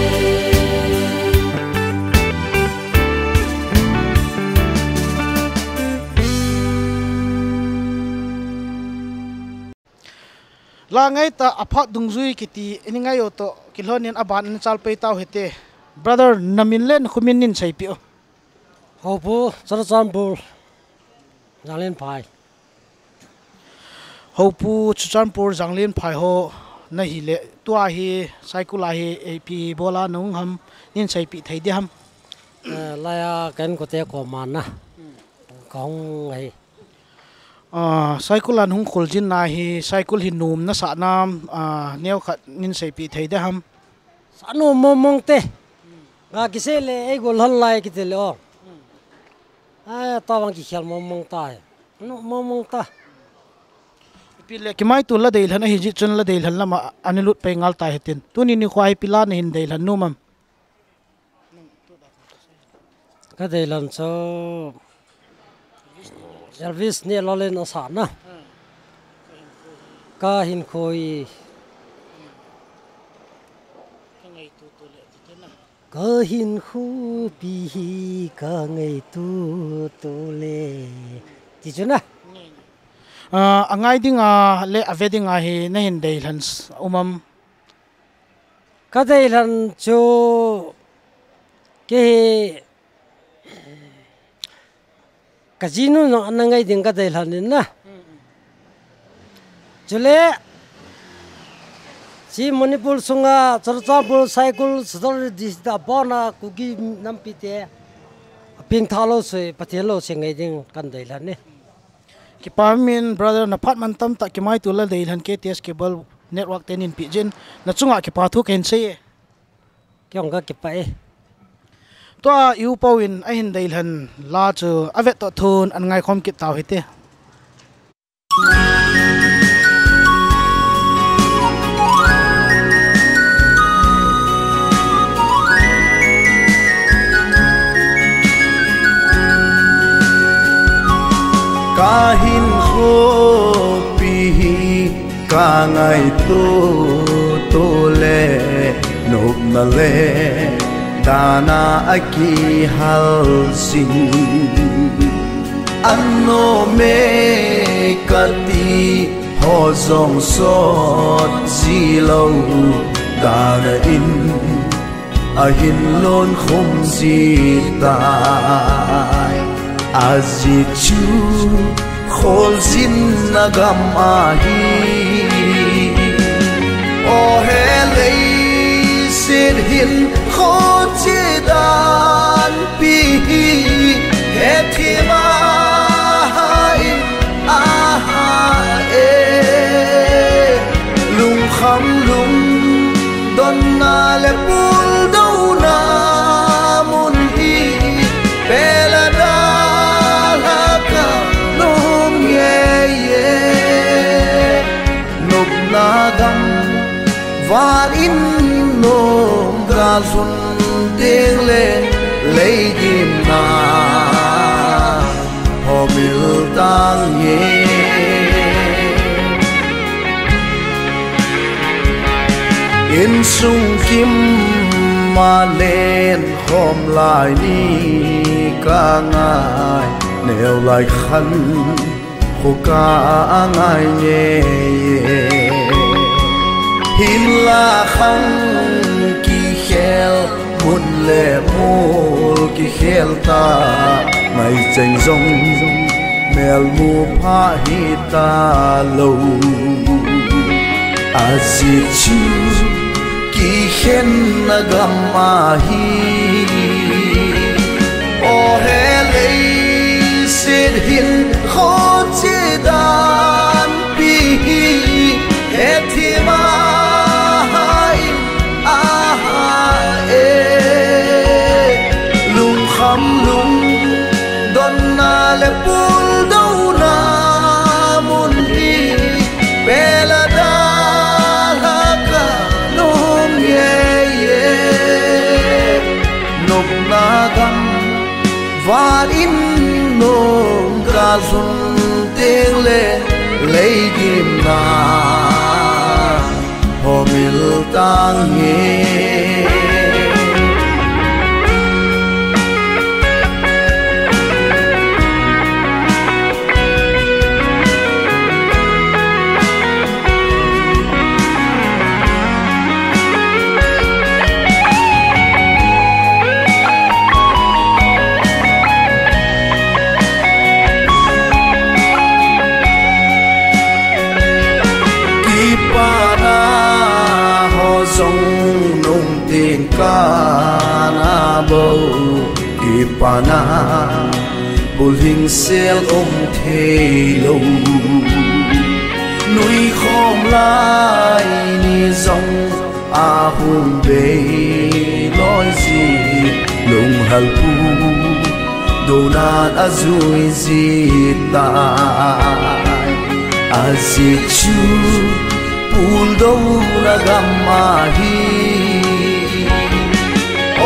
La ngai ta, aphat dungjui kiti, ini ngai o to, kilhonin aban in chal pei tau hite. Brother, namin le nakhomin nin seipeh o. Houpu, Churachandpur, Janglenphai. Houpu, Churachandpur, Janglenphai ho nahi le, tua hi, Saikul a hi, ipi bola nahung ham, nin seipeh thei ding ham. Eh, laiya, ka inkote koma na. Kahung ahi. Ah, Saikul a nahung kholjin na hi, Saikul hi nom nasah nam, ah, neokhat nin seipeh thei ding ham. Sa nom mong mong te. Ga kisei le, ei gol hal lai kiti le o. Ai, tavang kikhel mong mong ta hi. Nom mong mong ta. Ipi le, kimaito la deilhen ahi jeh chun la deilhen lama, ani lut pei ngal ta hitin. Tuni nikho hi ipi la nahin deilhen nom am. Ka deilhen chu Elvis Nehlol in asah na. Ka hinkho hi. Ka hinkho pi hi ka ngaito to le. Ti chu na. Ah, angai dinga le ave dinga hi nahin deilhen s-, um am. Ka deilhen chu kei hi ka jinu na, na ngai ding ka deilhen in na. Chule, chi Manipur sunga, Churachandpur, Saikul, Sadar district a pona Kuki nampi te, apeng tha lou sui, Pathen lou sui ngai ding kan deilhen e. Kipa min brother, na phat man tamtah kimaito la deilhen K T S Cable Network te nin peh jin, na chunga kipa thu kahin sei e. Kei jong ka kipah e. Tua i u Pou in ahin deilhen la chu avet toh thun an ngaikhom kit tau hite. Ka hinkho pi hi ka ngaito to le, nopna le dana a kihal jing. An nom e kati ho jong sot ji lou, dana in ahin lon khum ji tai. Ajeh chu kholjin na gam ahi. O he leiset hinkho chi dan pi hi, he thima hai aha e. Lungkham lungdonna le puldouna mun hi, pela Van in nom galhun ding le leigimna ho mil tang e. Insung kim ma len khom lai ni ka ngai, neo lai khan khuka a ngai nge. Hinla khang kikhel, mun le mul kikhel ta, ngai cheng jong mel mu pha hi ta lo. Ajeh chu kikhenna gam ahi. O he leiset hin kho chi dan pi hi, he thima hai aha e. Lungkham lungdonna le puldouna mun hi, pela dalha ka nom ye ye. Nopna gam van in nom galhun ding le leigimna ho mil tang e. Kipana ho jong nung ting kana bou, kipana bulhing sel um thei lou. Nui khom lai ni jong ahung bei loi ji, lunghal pu donan ajui ji tai. Ajeh chu puldouna gam ahi.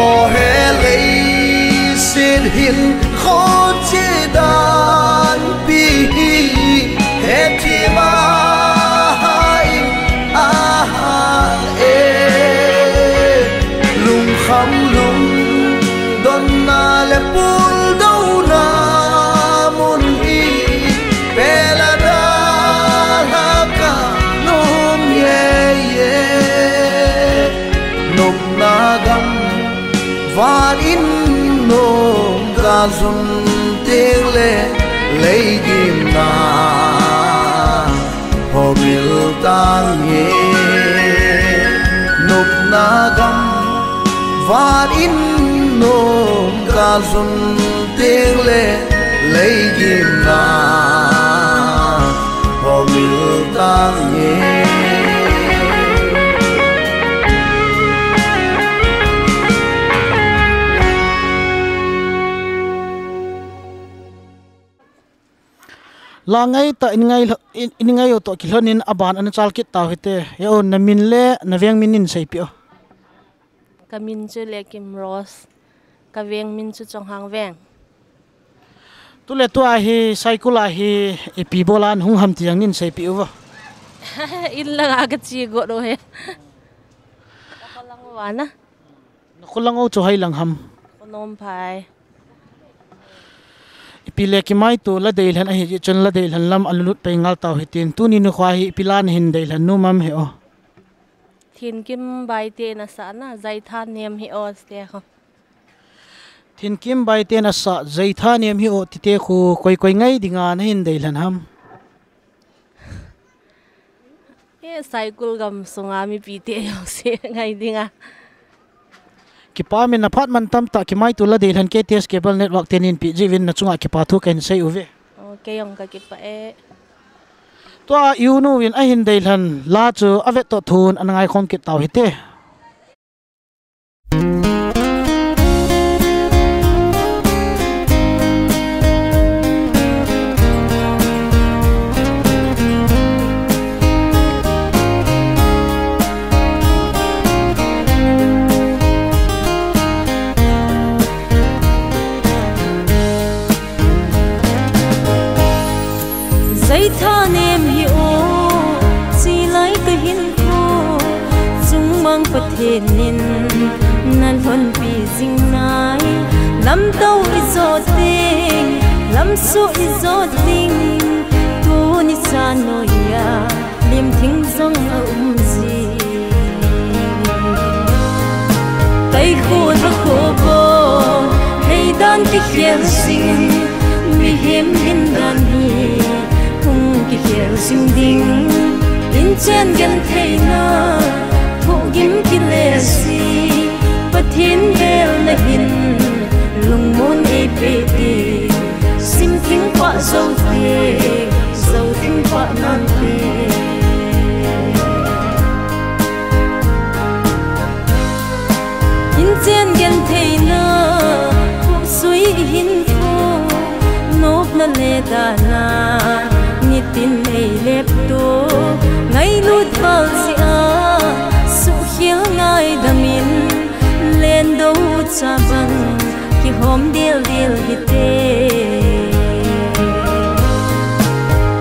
O he leiset hin kho chi dan pi hi, he thima hai aha e. Lungkham lungdonna le puldouna mun hi, pela dalha ka nom ye ye. Nopna gam van in nom galhun ding le leigimna ho mil tang e. Nopna gam van in nom galhun ding le leigimna ho mil tang e. La ngai ta in ngai lo, in, in ngai u toh kilhon in aban ana chal kit tau hite. Ya o, na min le na veng min in seipeh o. Ka min chu Lekim Rose. Ka veng min chu Chonghang Veng. Tule tua hi Saikul a hi ipi bol a na hung ham ti jong nin seipeh uvo. In langa ka che got u hi. Ka lang u ana. Na kho lang u chu hoi lang ham? Kho nom phai. Ipi le kimaito la deilhen ahi jeh chun la deilhen lam alulut pai ngal tau hitin, tuni nikho hi ipi la na hin deilhen nom am he o? Thinkim Baite in asah na, Jaitha Nem Hi O, ti te kho. Thinkim Baite in asah, Jaitha Nem Hi O, ti te kho, koi koi ngai dinga na hin deilhen ham? E, Saikul gam sunga mipite jouse ngai dinga. Kipa min, na phat man tamtah kimaito la deilhen K T S Cable Network te nin peh jeh uvin na chunga kipa thu kahin sei uve. O, kei jong ka kipah e. Tua i u nu vin ahin deilhen la chu avet toh thun ana ngaikhom kit tau hite. Na lhonpi jing nai, lamto i jot ding, lamsuh i jot ding, tuni chan noiya, lim thing jong a um ji. Kaikho lhakho bou, heidan kikhel jing, mihem hindan hi, hung kikhel jing ding, inchen gentheina, thohgim kile si, Pathen bel na hin, lungmon eipeh ding, simthing pah joute, jothing pah nante. Inchen gentheina, khutsui hinkho, nopna le dana, nitin eilepto, ngailut val jeh a, suhkhel ngaidam in, lendo chabang, kihom dildil hite.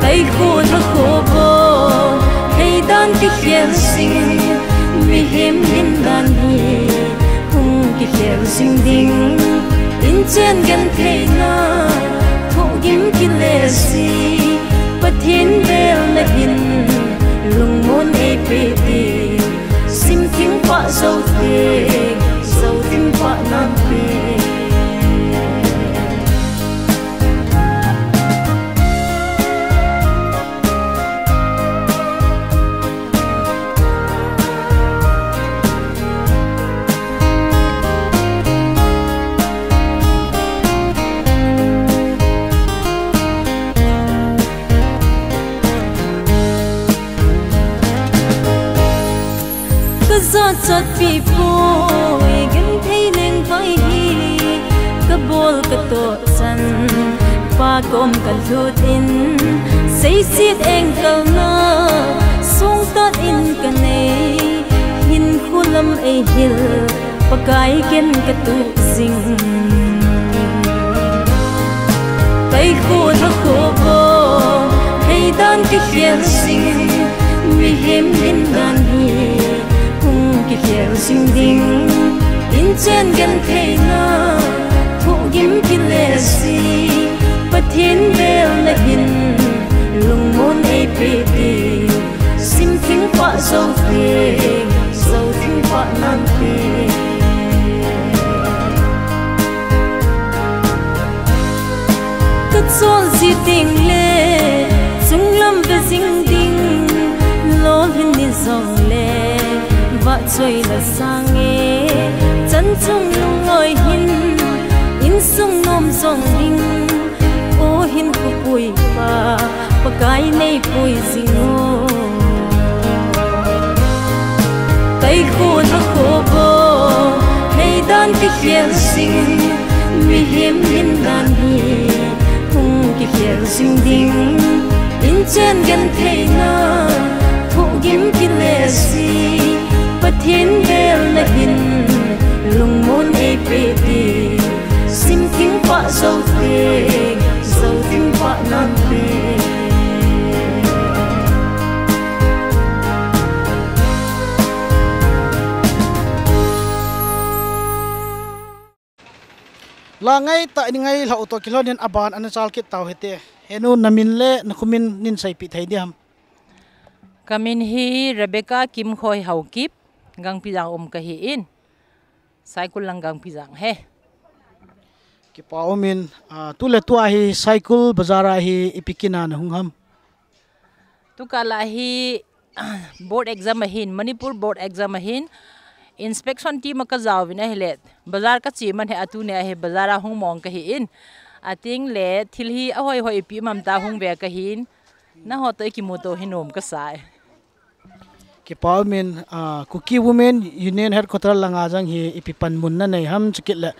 Kaikho lhakho bou, heidan kikhel jing, mihem hindan hi, hung kikhel jing ding, inchen gentheina, thohgim kile si, Pathen bel na hin, lungmon eipeh ding, simthing pah joute, jothing pah nante. Ka jachat pi poi, genthei lengvai hi, ka bol ka toh chan, pa kom ka lhut in, seiset engkalna, songtat in ka nei, hinkho lam eihil, Pakai ken ka tuh jing. Kaikho lhakho bou, heidan kikhel jing, mihem hindan hi, hung kikhel jing ding, inchen gentheina, thohgim kile si, Pathen bel na hin, lungmon eipeh ding, simthing pah joute, jothing pah nante. Ka chol ji ding le, chunglam ve jing ding, lolhin ni jong le, vahchoi la sange, chan chung lungoi hin, insung nom jong ding, o hinkho puipa, Pakai nei pui jing o. Kaikho lhakho bou, heidan kikhel jing, mihem hindan hi, hung kikhel jing ding, inchen gentheina, thohgim kile si, Pathen bel na hin, lungmon eipeh ding, simthing pah joute, jothing pah nante. La ngaitah in ngailhah u toh kilhon in aban ana chal kit tau hite. Henu, na min le na kho min nin seipeh thei diham? Ka min hi Rebecca Kimkhoi Haokip, Gangpijang um kahi in. Saikul lang Gangpijang he. Kipa um in, ah, tuletua hi Saikul bazar a hi ipi kin a na hung ham? Tukal a hi board exam ahin, Manipur board exam ahin, inspection team a ka jaovin ahile, bazar ka che man hi, atuni a hi bazar a hung mong kahi in. Ating le, thil hi ahoi hoi ipi um am tia hung ve kahin, nangho toh ikimuto hi nom kasa e. Kipa um in, ah, Kuki Women Union Headquarter langa jong hi ipi panmun na nei ham, chukit le,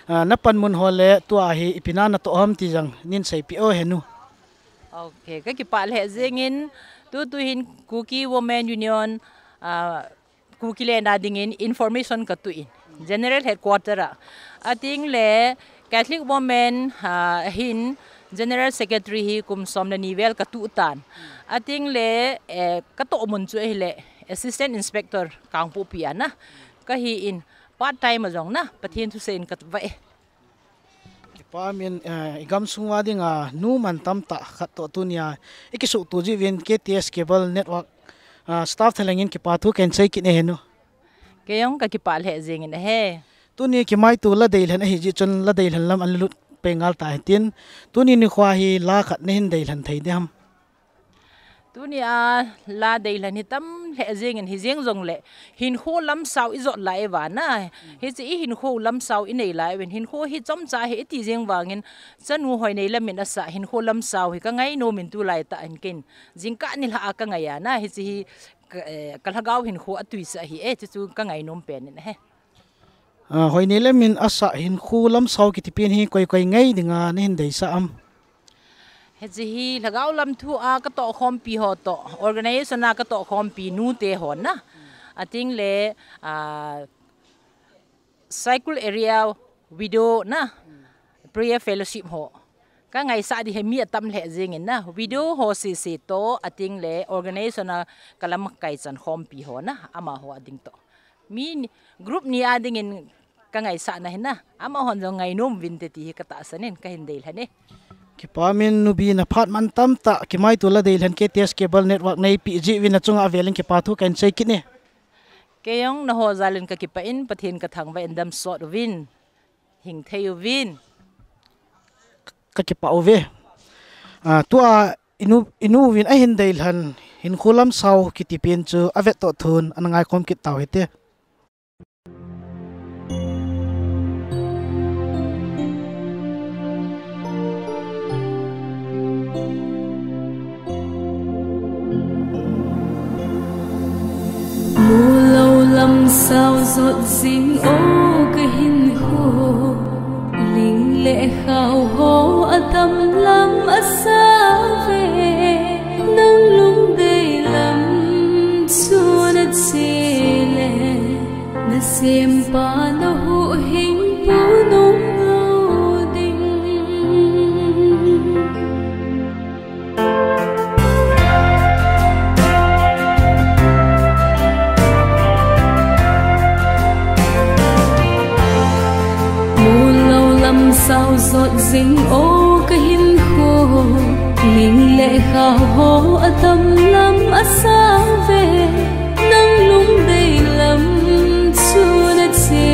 ah, na panmun ho le tua hi ipi na na toh ham ti jong nin seipeh o henu. Ok, ka kipah lheh jeng in, tutu hin Kuki Women Union, ah, Kuki le na dingin information ka tuh in, General Headquarter a. Ating le Catholic Women, ah, hin General Secretary hi kum som le ni vel ka tuh tan. Ating le, eh, ka toh mun chu ahile Assistant Inspector Kangpokpi a na. kahi in, part time a jong na, Pathen thusei in kavah e. Kipa min, eh, i gamsung uva dinga nu mantam tah khat toh tunia i kisuhto jeh uvin K T S Cable Network, ah, staff thalheng in kipa thu kahin sei kit e nu. Kei jong kakipah lheh jeng in ahi. Tuni kimaito la deilhen ahi jeh chun la deilhen lam ana lut pei ngal ta hitin. Tuni nikho hi la khat nahin deilhen thei ding ham? Tunia la deilhen hi tam lheh jeng in, hijeng jongle hinkho lamsao i jot lai uva na. Hiche i hinkho lamsao i nei lai uvin, hinkho hi chomcha hi i ti jeng vangin, chanu Hoineilam in asah hinkho lamsao hi ka ngainom in tulai tah in ken jingkah nilhah a ka ngai a na, hiche hi ka, eh, ka lhagao hinkho a tuisah ahi e, chuchu ka ngainom pen in ahi. Ah, Hoineilam in asah hinkho lamsao kiti pen hi koi koi ngai dinga nahin deisah am? Hiche hi lhagao lam thu a ka tohkhompi ho toh, organization a ka tohkhompi nute ho na. Ating le, ah, Saikul area widow na, prayer fellowship ho. Ka ngaisah ding hi mi atam lheh jeng in na, widow ho sese toh, ating le organization a ka lamkai chan khompi ho na, amaho a ding toh. Mi ni, group ni a dingin ka ngaisah na hi na, amahon jong ngainom uvin te ti hi ka tahsan in kahin deilhen e. Kipa min nu Bi, na phat mantam tah, kimaito la deilhen K T S Cable Network neipeh jeh uvin na chunga avel in kipa thu kahin sei kit e. Kei jong nangho jal in kakipah in, Pathen ka thangvah in damsot uvin, hing thei uvin. Kakipah uve. Ah, tua i nu, i nu uvin ahin deilhen hinkho lamsao kiti pen chu avet toh thun ana ngaikhom kit tau hite. Mulou lamsao jot jing o ka hinkho, ling le khao ho atam lam asa ve, nang lungdei lam chu na che le, na sempa na huhhingpu nom lou ding. Mulou lamsao jot jing o ka hinkho, ling le khao ho atam lam asa ve, nang lungdei lam chu na che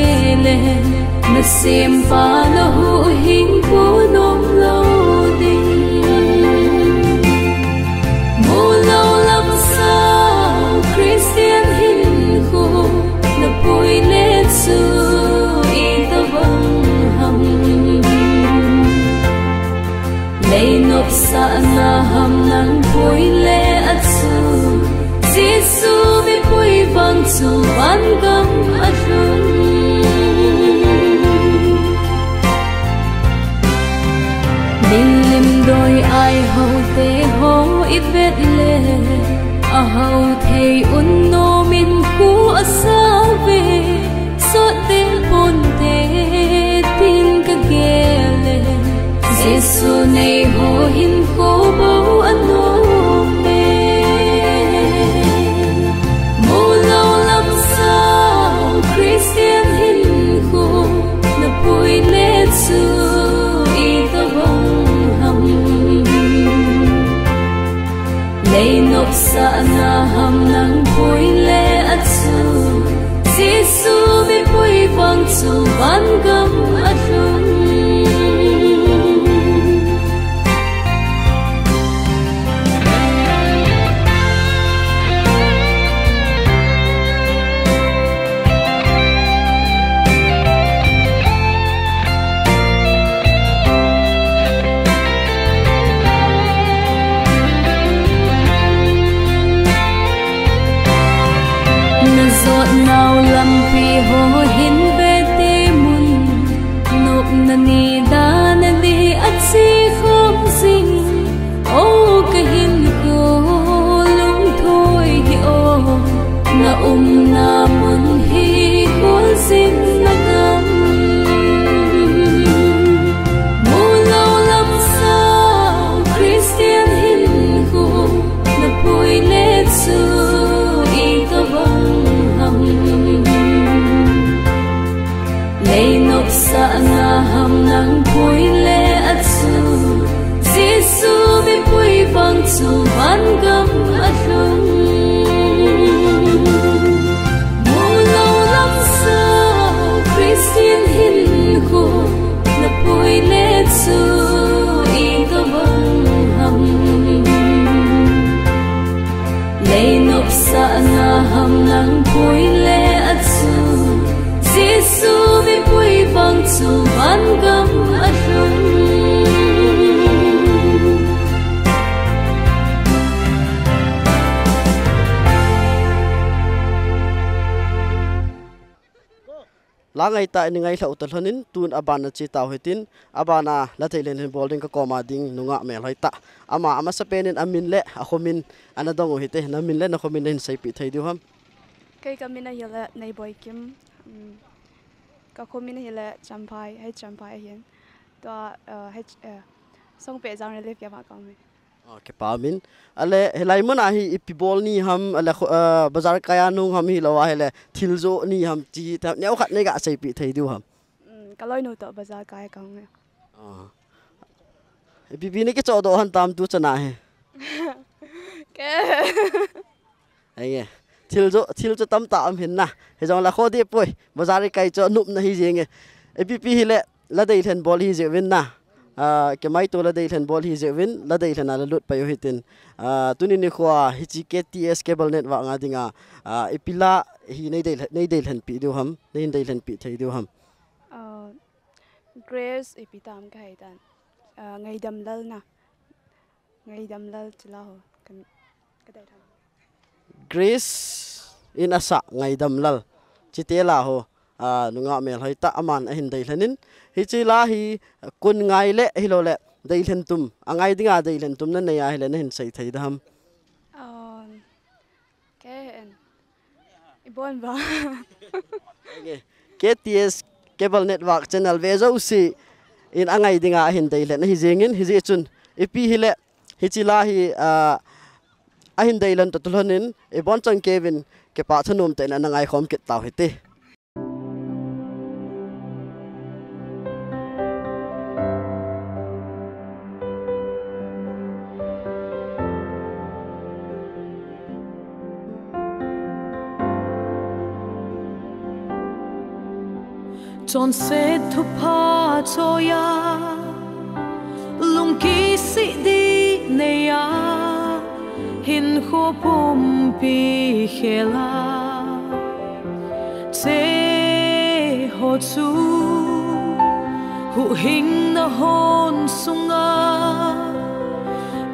le, na sempa na huhhingpu nom lou ding. Mulou lamsao Christian hinkho, na pui le chu itobang ham? Lei nopsahna ham nang pui le a chu, Jesu mipui vang chu vangam a lhung. Milim doi ai ho te ho i vet le, a ho thei un nom in khu asa ve, sot ding ponte tin ka gel e, Jesu nei ho hinkho bou a nom e. Mulou lamsao Christian hinkho, na pui le chu itobang ham? Lei nopsahna ham nang pui le a chu, Jesu mipui vang chu vangam a lhung. Na jot nau lampi ho hin ve te mun, Sana ham nang pui le achu, Jesu mipui vang chu van gam alhung. Mu lo lam sao Christian hinkho na pui le chu i ka bang ham. Lei nopsahna ham nang pui le achu, Jesu mipui vang chu van gam alhung. La ngai tah in i ngailhah u toh lhonin, tun aban a che tau hitin, aban a la deilhen hin bol ding ka koma ding nungah melhoi tah. Ama, amasapen in amin le akhomin ana dong u hite, na min le na khomin na hin seipeh thei diu ham? Kei ka min ahile Neiboikim, um, ka khomin ahile Champhai, hei Champhai ahin. Tua, uh, hei, uh, Songpeh Jang Relief Camp a ka um e. Oh, kipa um in. Ale, hilai mun a hi ipi bol ni ham, ale, khu-, ah, bazar kai a nung ham hilou a, hile, thil joh ni ham ti, ta, neokhat nei ga seipeh thei diu ham? Mm, ka loinu toh bazar kai ka hung e. Ah. Ipi pi nei kichoh doh ham tam tu chan a hi? Ke. Ahi nge. Thil joh, thil joh tamtah um hin na. Hijongle kho deh poi. Bazar i kai chu nopna hi jeng e. Ipi pi hile, la deilhen bol hi jeh uvin na. Ah, kei mai tu la deilhen bol hi jeh uvin, la deilhen a la lut pai u hitin. Ah, tuni nikho a hiche K T S Cable Network nga dinga, ah, ipi la hi nei deilhen, nei deilhen peh diu ham, nei hin deilhen peh thei diu ham? Ah, Grace ipi tam ka hei tan. Ah, Ngaidam Lal na. Ngaidam Lal chu la ho. Kan, ka dei tham. Grace in asah Ngaidam Lal. Chite la ho. Ah, nungah melhoi tah aman ahin deilhen in. Hiche la hi kun ngai le hilou le deilhen tum. Angai dinga deilhen tum na nei a hile na hin sei thei da ham? Um, Ke hen. I bon ba. Okay. K T S Cable Network channel ve jouse in angai dinga ahin deilhen ahi jeng in, hijeh chun ipi hile, hiche la hi, ah, ahin deilhen toh tulhon in, i bon chang kei uvin, kipa thanom tah in ana ngaikhom kit tau hite. Chonset thupha choiya, lungkisih dih neiya, hinkho pumpi khela. Cheho chu huhhingna hon sunga,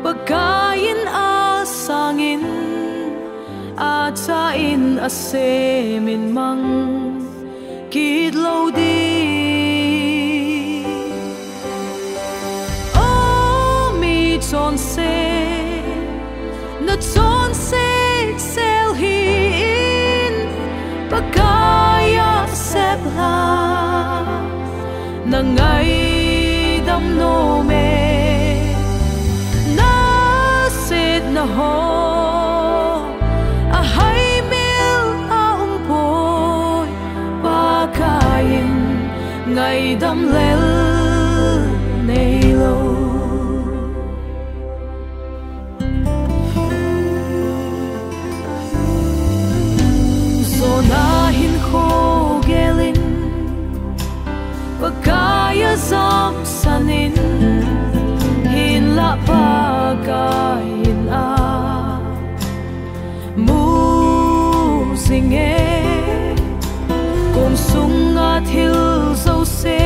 Pakai in asangin, achain asemin mang kit lou ding. O mi chonset, na chonset sel hih in, Pakai a sep lha, na ngaidam nom e. Na setna ho ahaimil a um poi, Pakai in ngaidam lel neilou. Jona hinkho gel in, Pakai a jamsan in, hinlah Pakai in amu jing e. Kum sunga thil jouse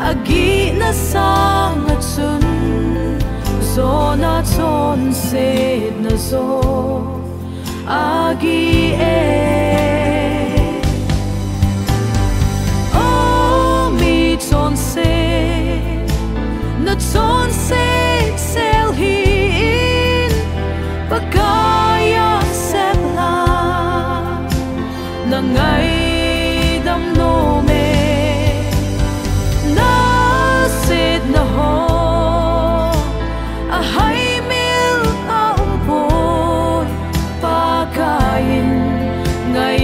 agihna sanga chun, Jona chonsetna joh agih e. O mi chonset, na chonset sel hih in, Pakai a sep lha, na ngaidam nom e. Na setna ho ahaimil a um poi, Pakai in ngai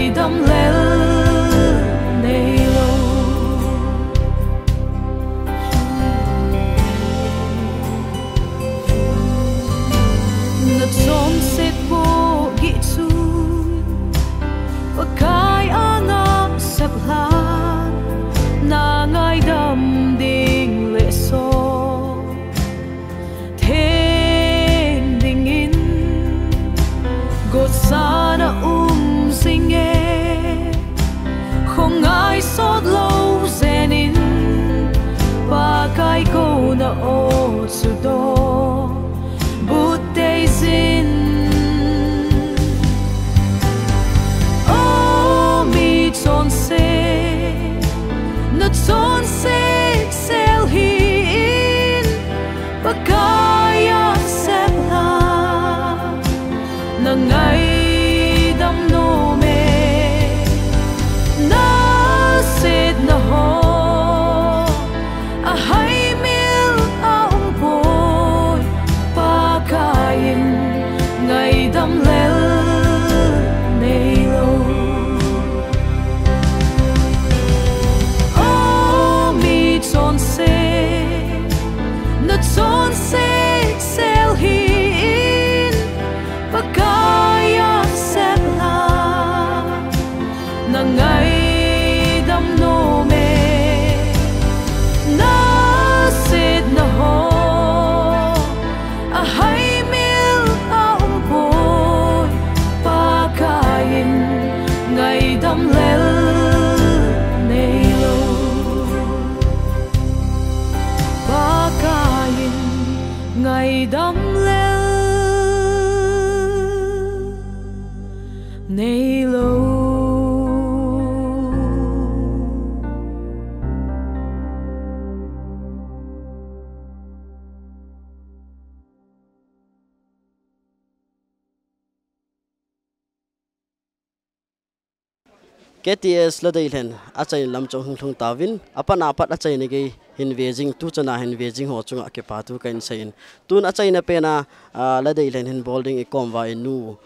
K T S Ladeilhen achaina lam chu hung lhung tauvin, apat apat achaina gei hin vejing, tuchana hin vejing ho chunga kipathu kahin seiyin. Tun achaina pena, ah, Ladeilhen hin bol ding ikom uva inu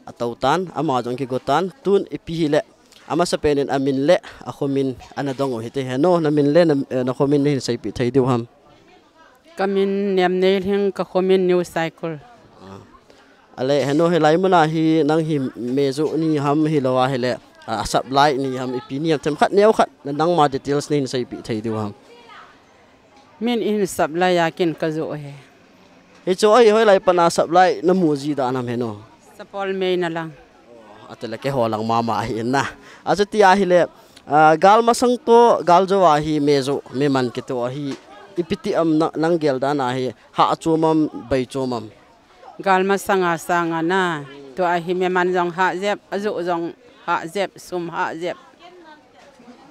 atou tan, ama jong kigo tan, tun ipi hile, amasapen in amin le akhomin ana dong u hite. Heno, namin le na, eh, nakhomin nahin seipeh thei diu ham? Kamin Nemneilhing, kakhomin New Saikul. Ah. Ale, heno, hilai muna hi nang hi meju ni ham hilou ahile, ah, supply ni ham, ipi ni ham, themkhat neokhat nangma details nahin seipeh thei diu ham? Min in supply a kin kajoh e. Hichu ahi, hoilai pana supply namu ji dan ham heno? Sapolmei na lang. Atile keiho lang mama ahi na. Achuti ahile, ah, gal masang toh, gal jou ahi meju, meman kitoh ahi, ipi ti am na, nang gel dan ahi, hah chom am, bei chom am? Gal masanga sanga na, tua hi meman jong hah jep, ajoh jong hah jep, sum hah jep.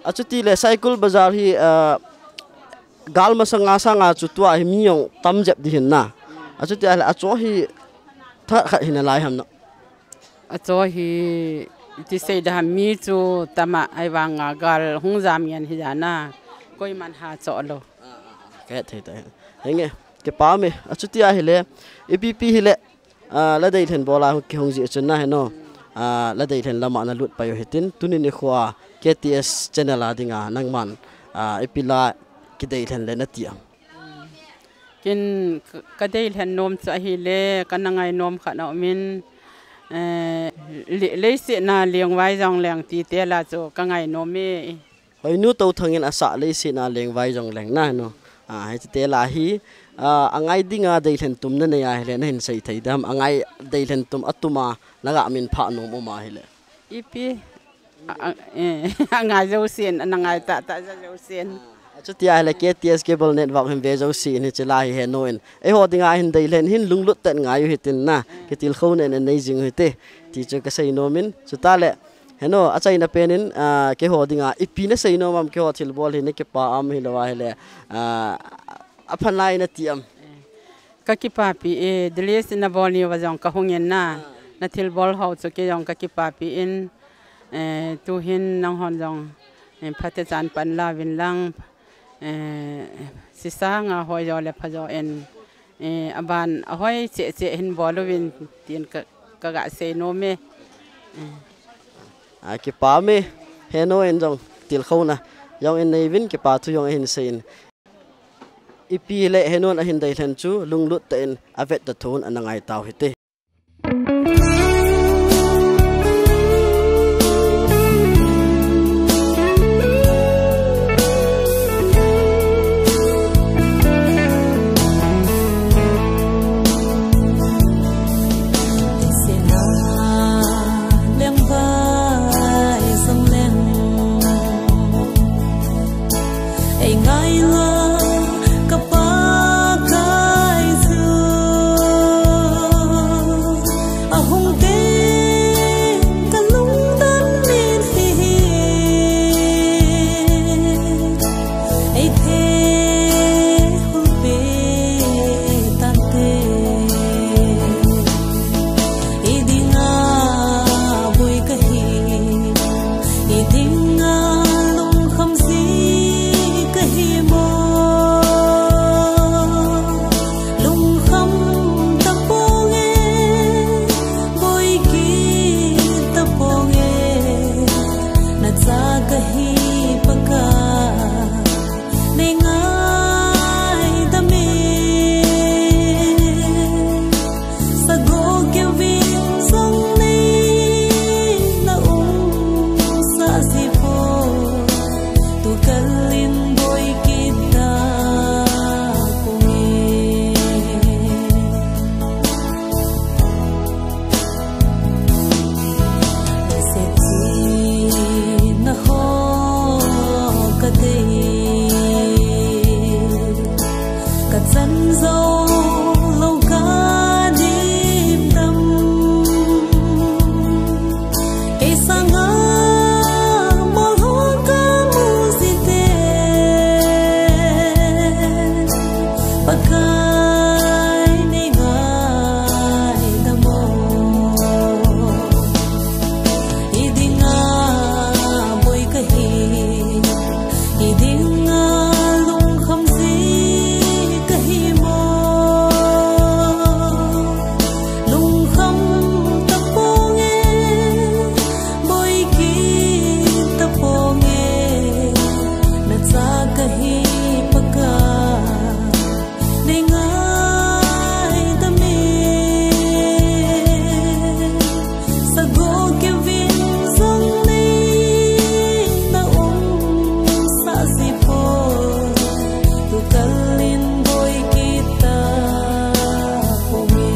Achutile Saikul Bazar hi, ah, gal masanga sanga chu tua hi mi jong tam jep ding ahin na. Achuti ahile achu hi thakhat hina lai ham na? Achu hi ti sei da mi chu tama ahivanga gal hung jam ngen hi jana. Koiman hah cho lou. Kahet thei ta. Henge, kipah e. Achuti ahile, ipi pi hile, ah, Ladeilhen bola kihung ji chun na heno. Ah, Ladeilhen lama nalut pai u hitin, tuni nikho a K T S channel a dinga nangman, ah, ipi la kideilhen le nati am? Kin ka, kadeilhen nom chu ahile, kana ngai nom khat aumin, eh, le, leiset a lengvai jong leng ti tela chu kangai nom e. Hoinu Touthang in asah Leiset a lengvai jong leng na heno. Ah, hiche tela hi, ah, angai dinga deilhen tum nanei ahile nahin sei thei dem? Angai deilhen tum atum a naga min phah nom um ahile. Ipi, a, a, eh, angai jousen, ana ngai tah tah ja jousen. Achuti ahile K T S Cable Network hin ve jousen hiche la hi heno in, eiho dinga hin deilhen hin lunglut tah in ngai u hitin na, kitilkhouna nei jing u hite, ti chu kasei nom in, chutah le, heno, achaina pen in, ah, keiho dinga ipi nasei nom am, keiho thilbol hi nakipah am, hilou ahile, ah, aphan lai nati am? Kakipapi e, delete nabol nauva jong kahung in na, nathilbol ho chu kei jong kakipapi in, eh, tuhin nanghon jong, eh, phatechan pan lauvin lang, eh, sisanga hoi jo le pha jo in, eh, aban ahoi cheh cheh hin bol uvin tin ka, kaga sei nom e. Eh. Ah, kipah e, heno in jong tilkhouna jong in nei uvin, kipathu jong ahin sei in. Ipi le heno in ahin deilhen chu lunglut tah in avet ta thon ana ngai tau hite. Idinga lungkham ji kahi mo. Lungkham taponge, boiki taponge, nacha kahi Pakai. Nei ngaidam e, sagoh kivin jong nei na umsah ji poi, tukal in boiki taponge.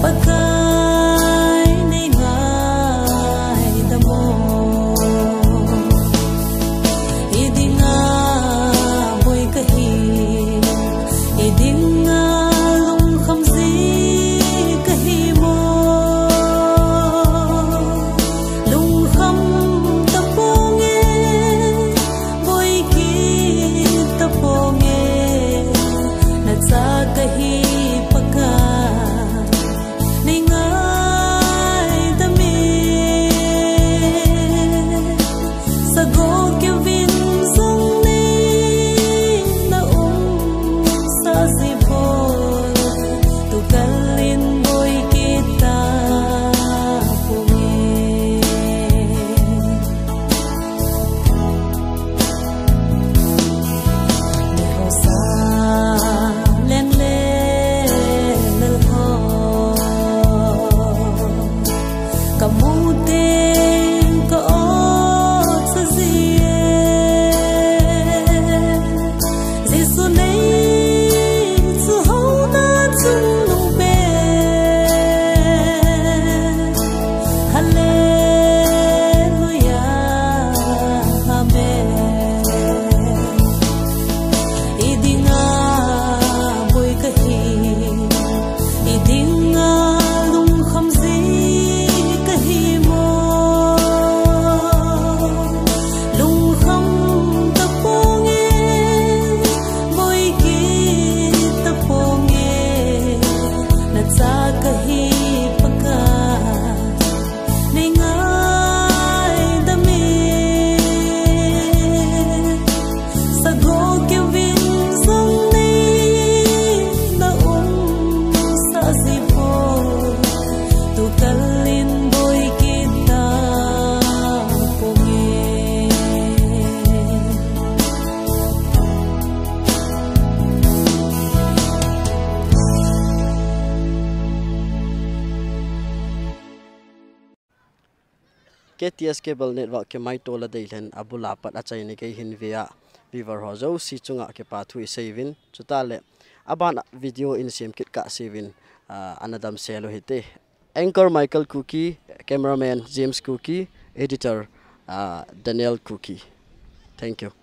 Pakai nei ngaidam o. Idinga boi kahi, idinga lungkham ji kahi mo. Lungkham taponge, boiki taponge, nacha kahi Pakai. Nei ngaidam e, sagoh kivin jong nei na umsah ji poi, tukal in boiki taponge. Leng le lel ho, kamu teng ka-ot sa ji e. Jesu nei chu houna chungnung pen. Hallelujah, amen. Idinga boi kahi, idinga lungkham ji kahi mo. Lungkham taponge, boiki taponge, nacha kahi Pakai. Nei ngaidam e, sagoh kivin jong nei na umsah ji poi, tukal in boiki taponge. K T S Cable Network kimaito le deilhen abul a pat achaina gei hin ve a, viewer ho jouse chunga kipa thu isei uvin, chuteng le aban a video in sem kit kah seuvin, ah, ana damsel u hite. Anchor Michael Kuki, cameraman James Kuki, editor, ah, Daniel Kuki. Thank you.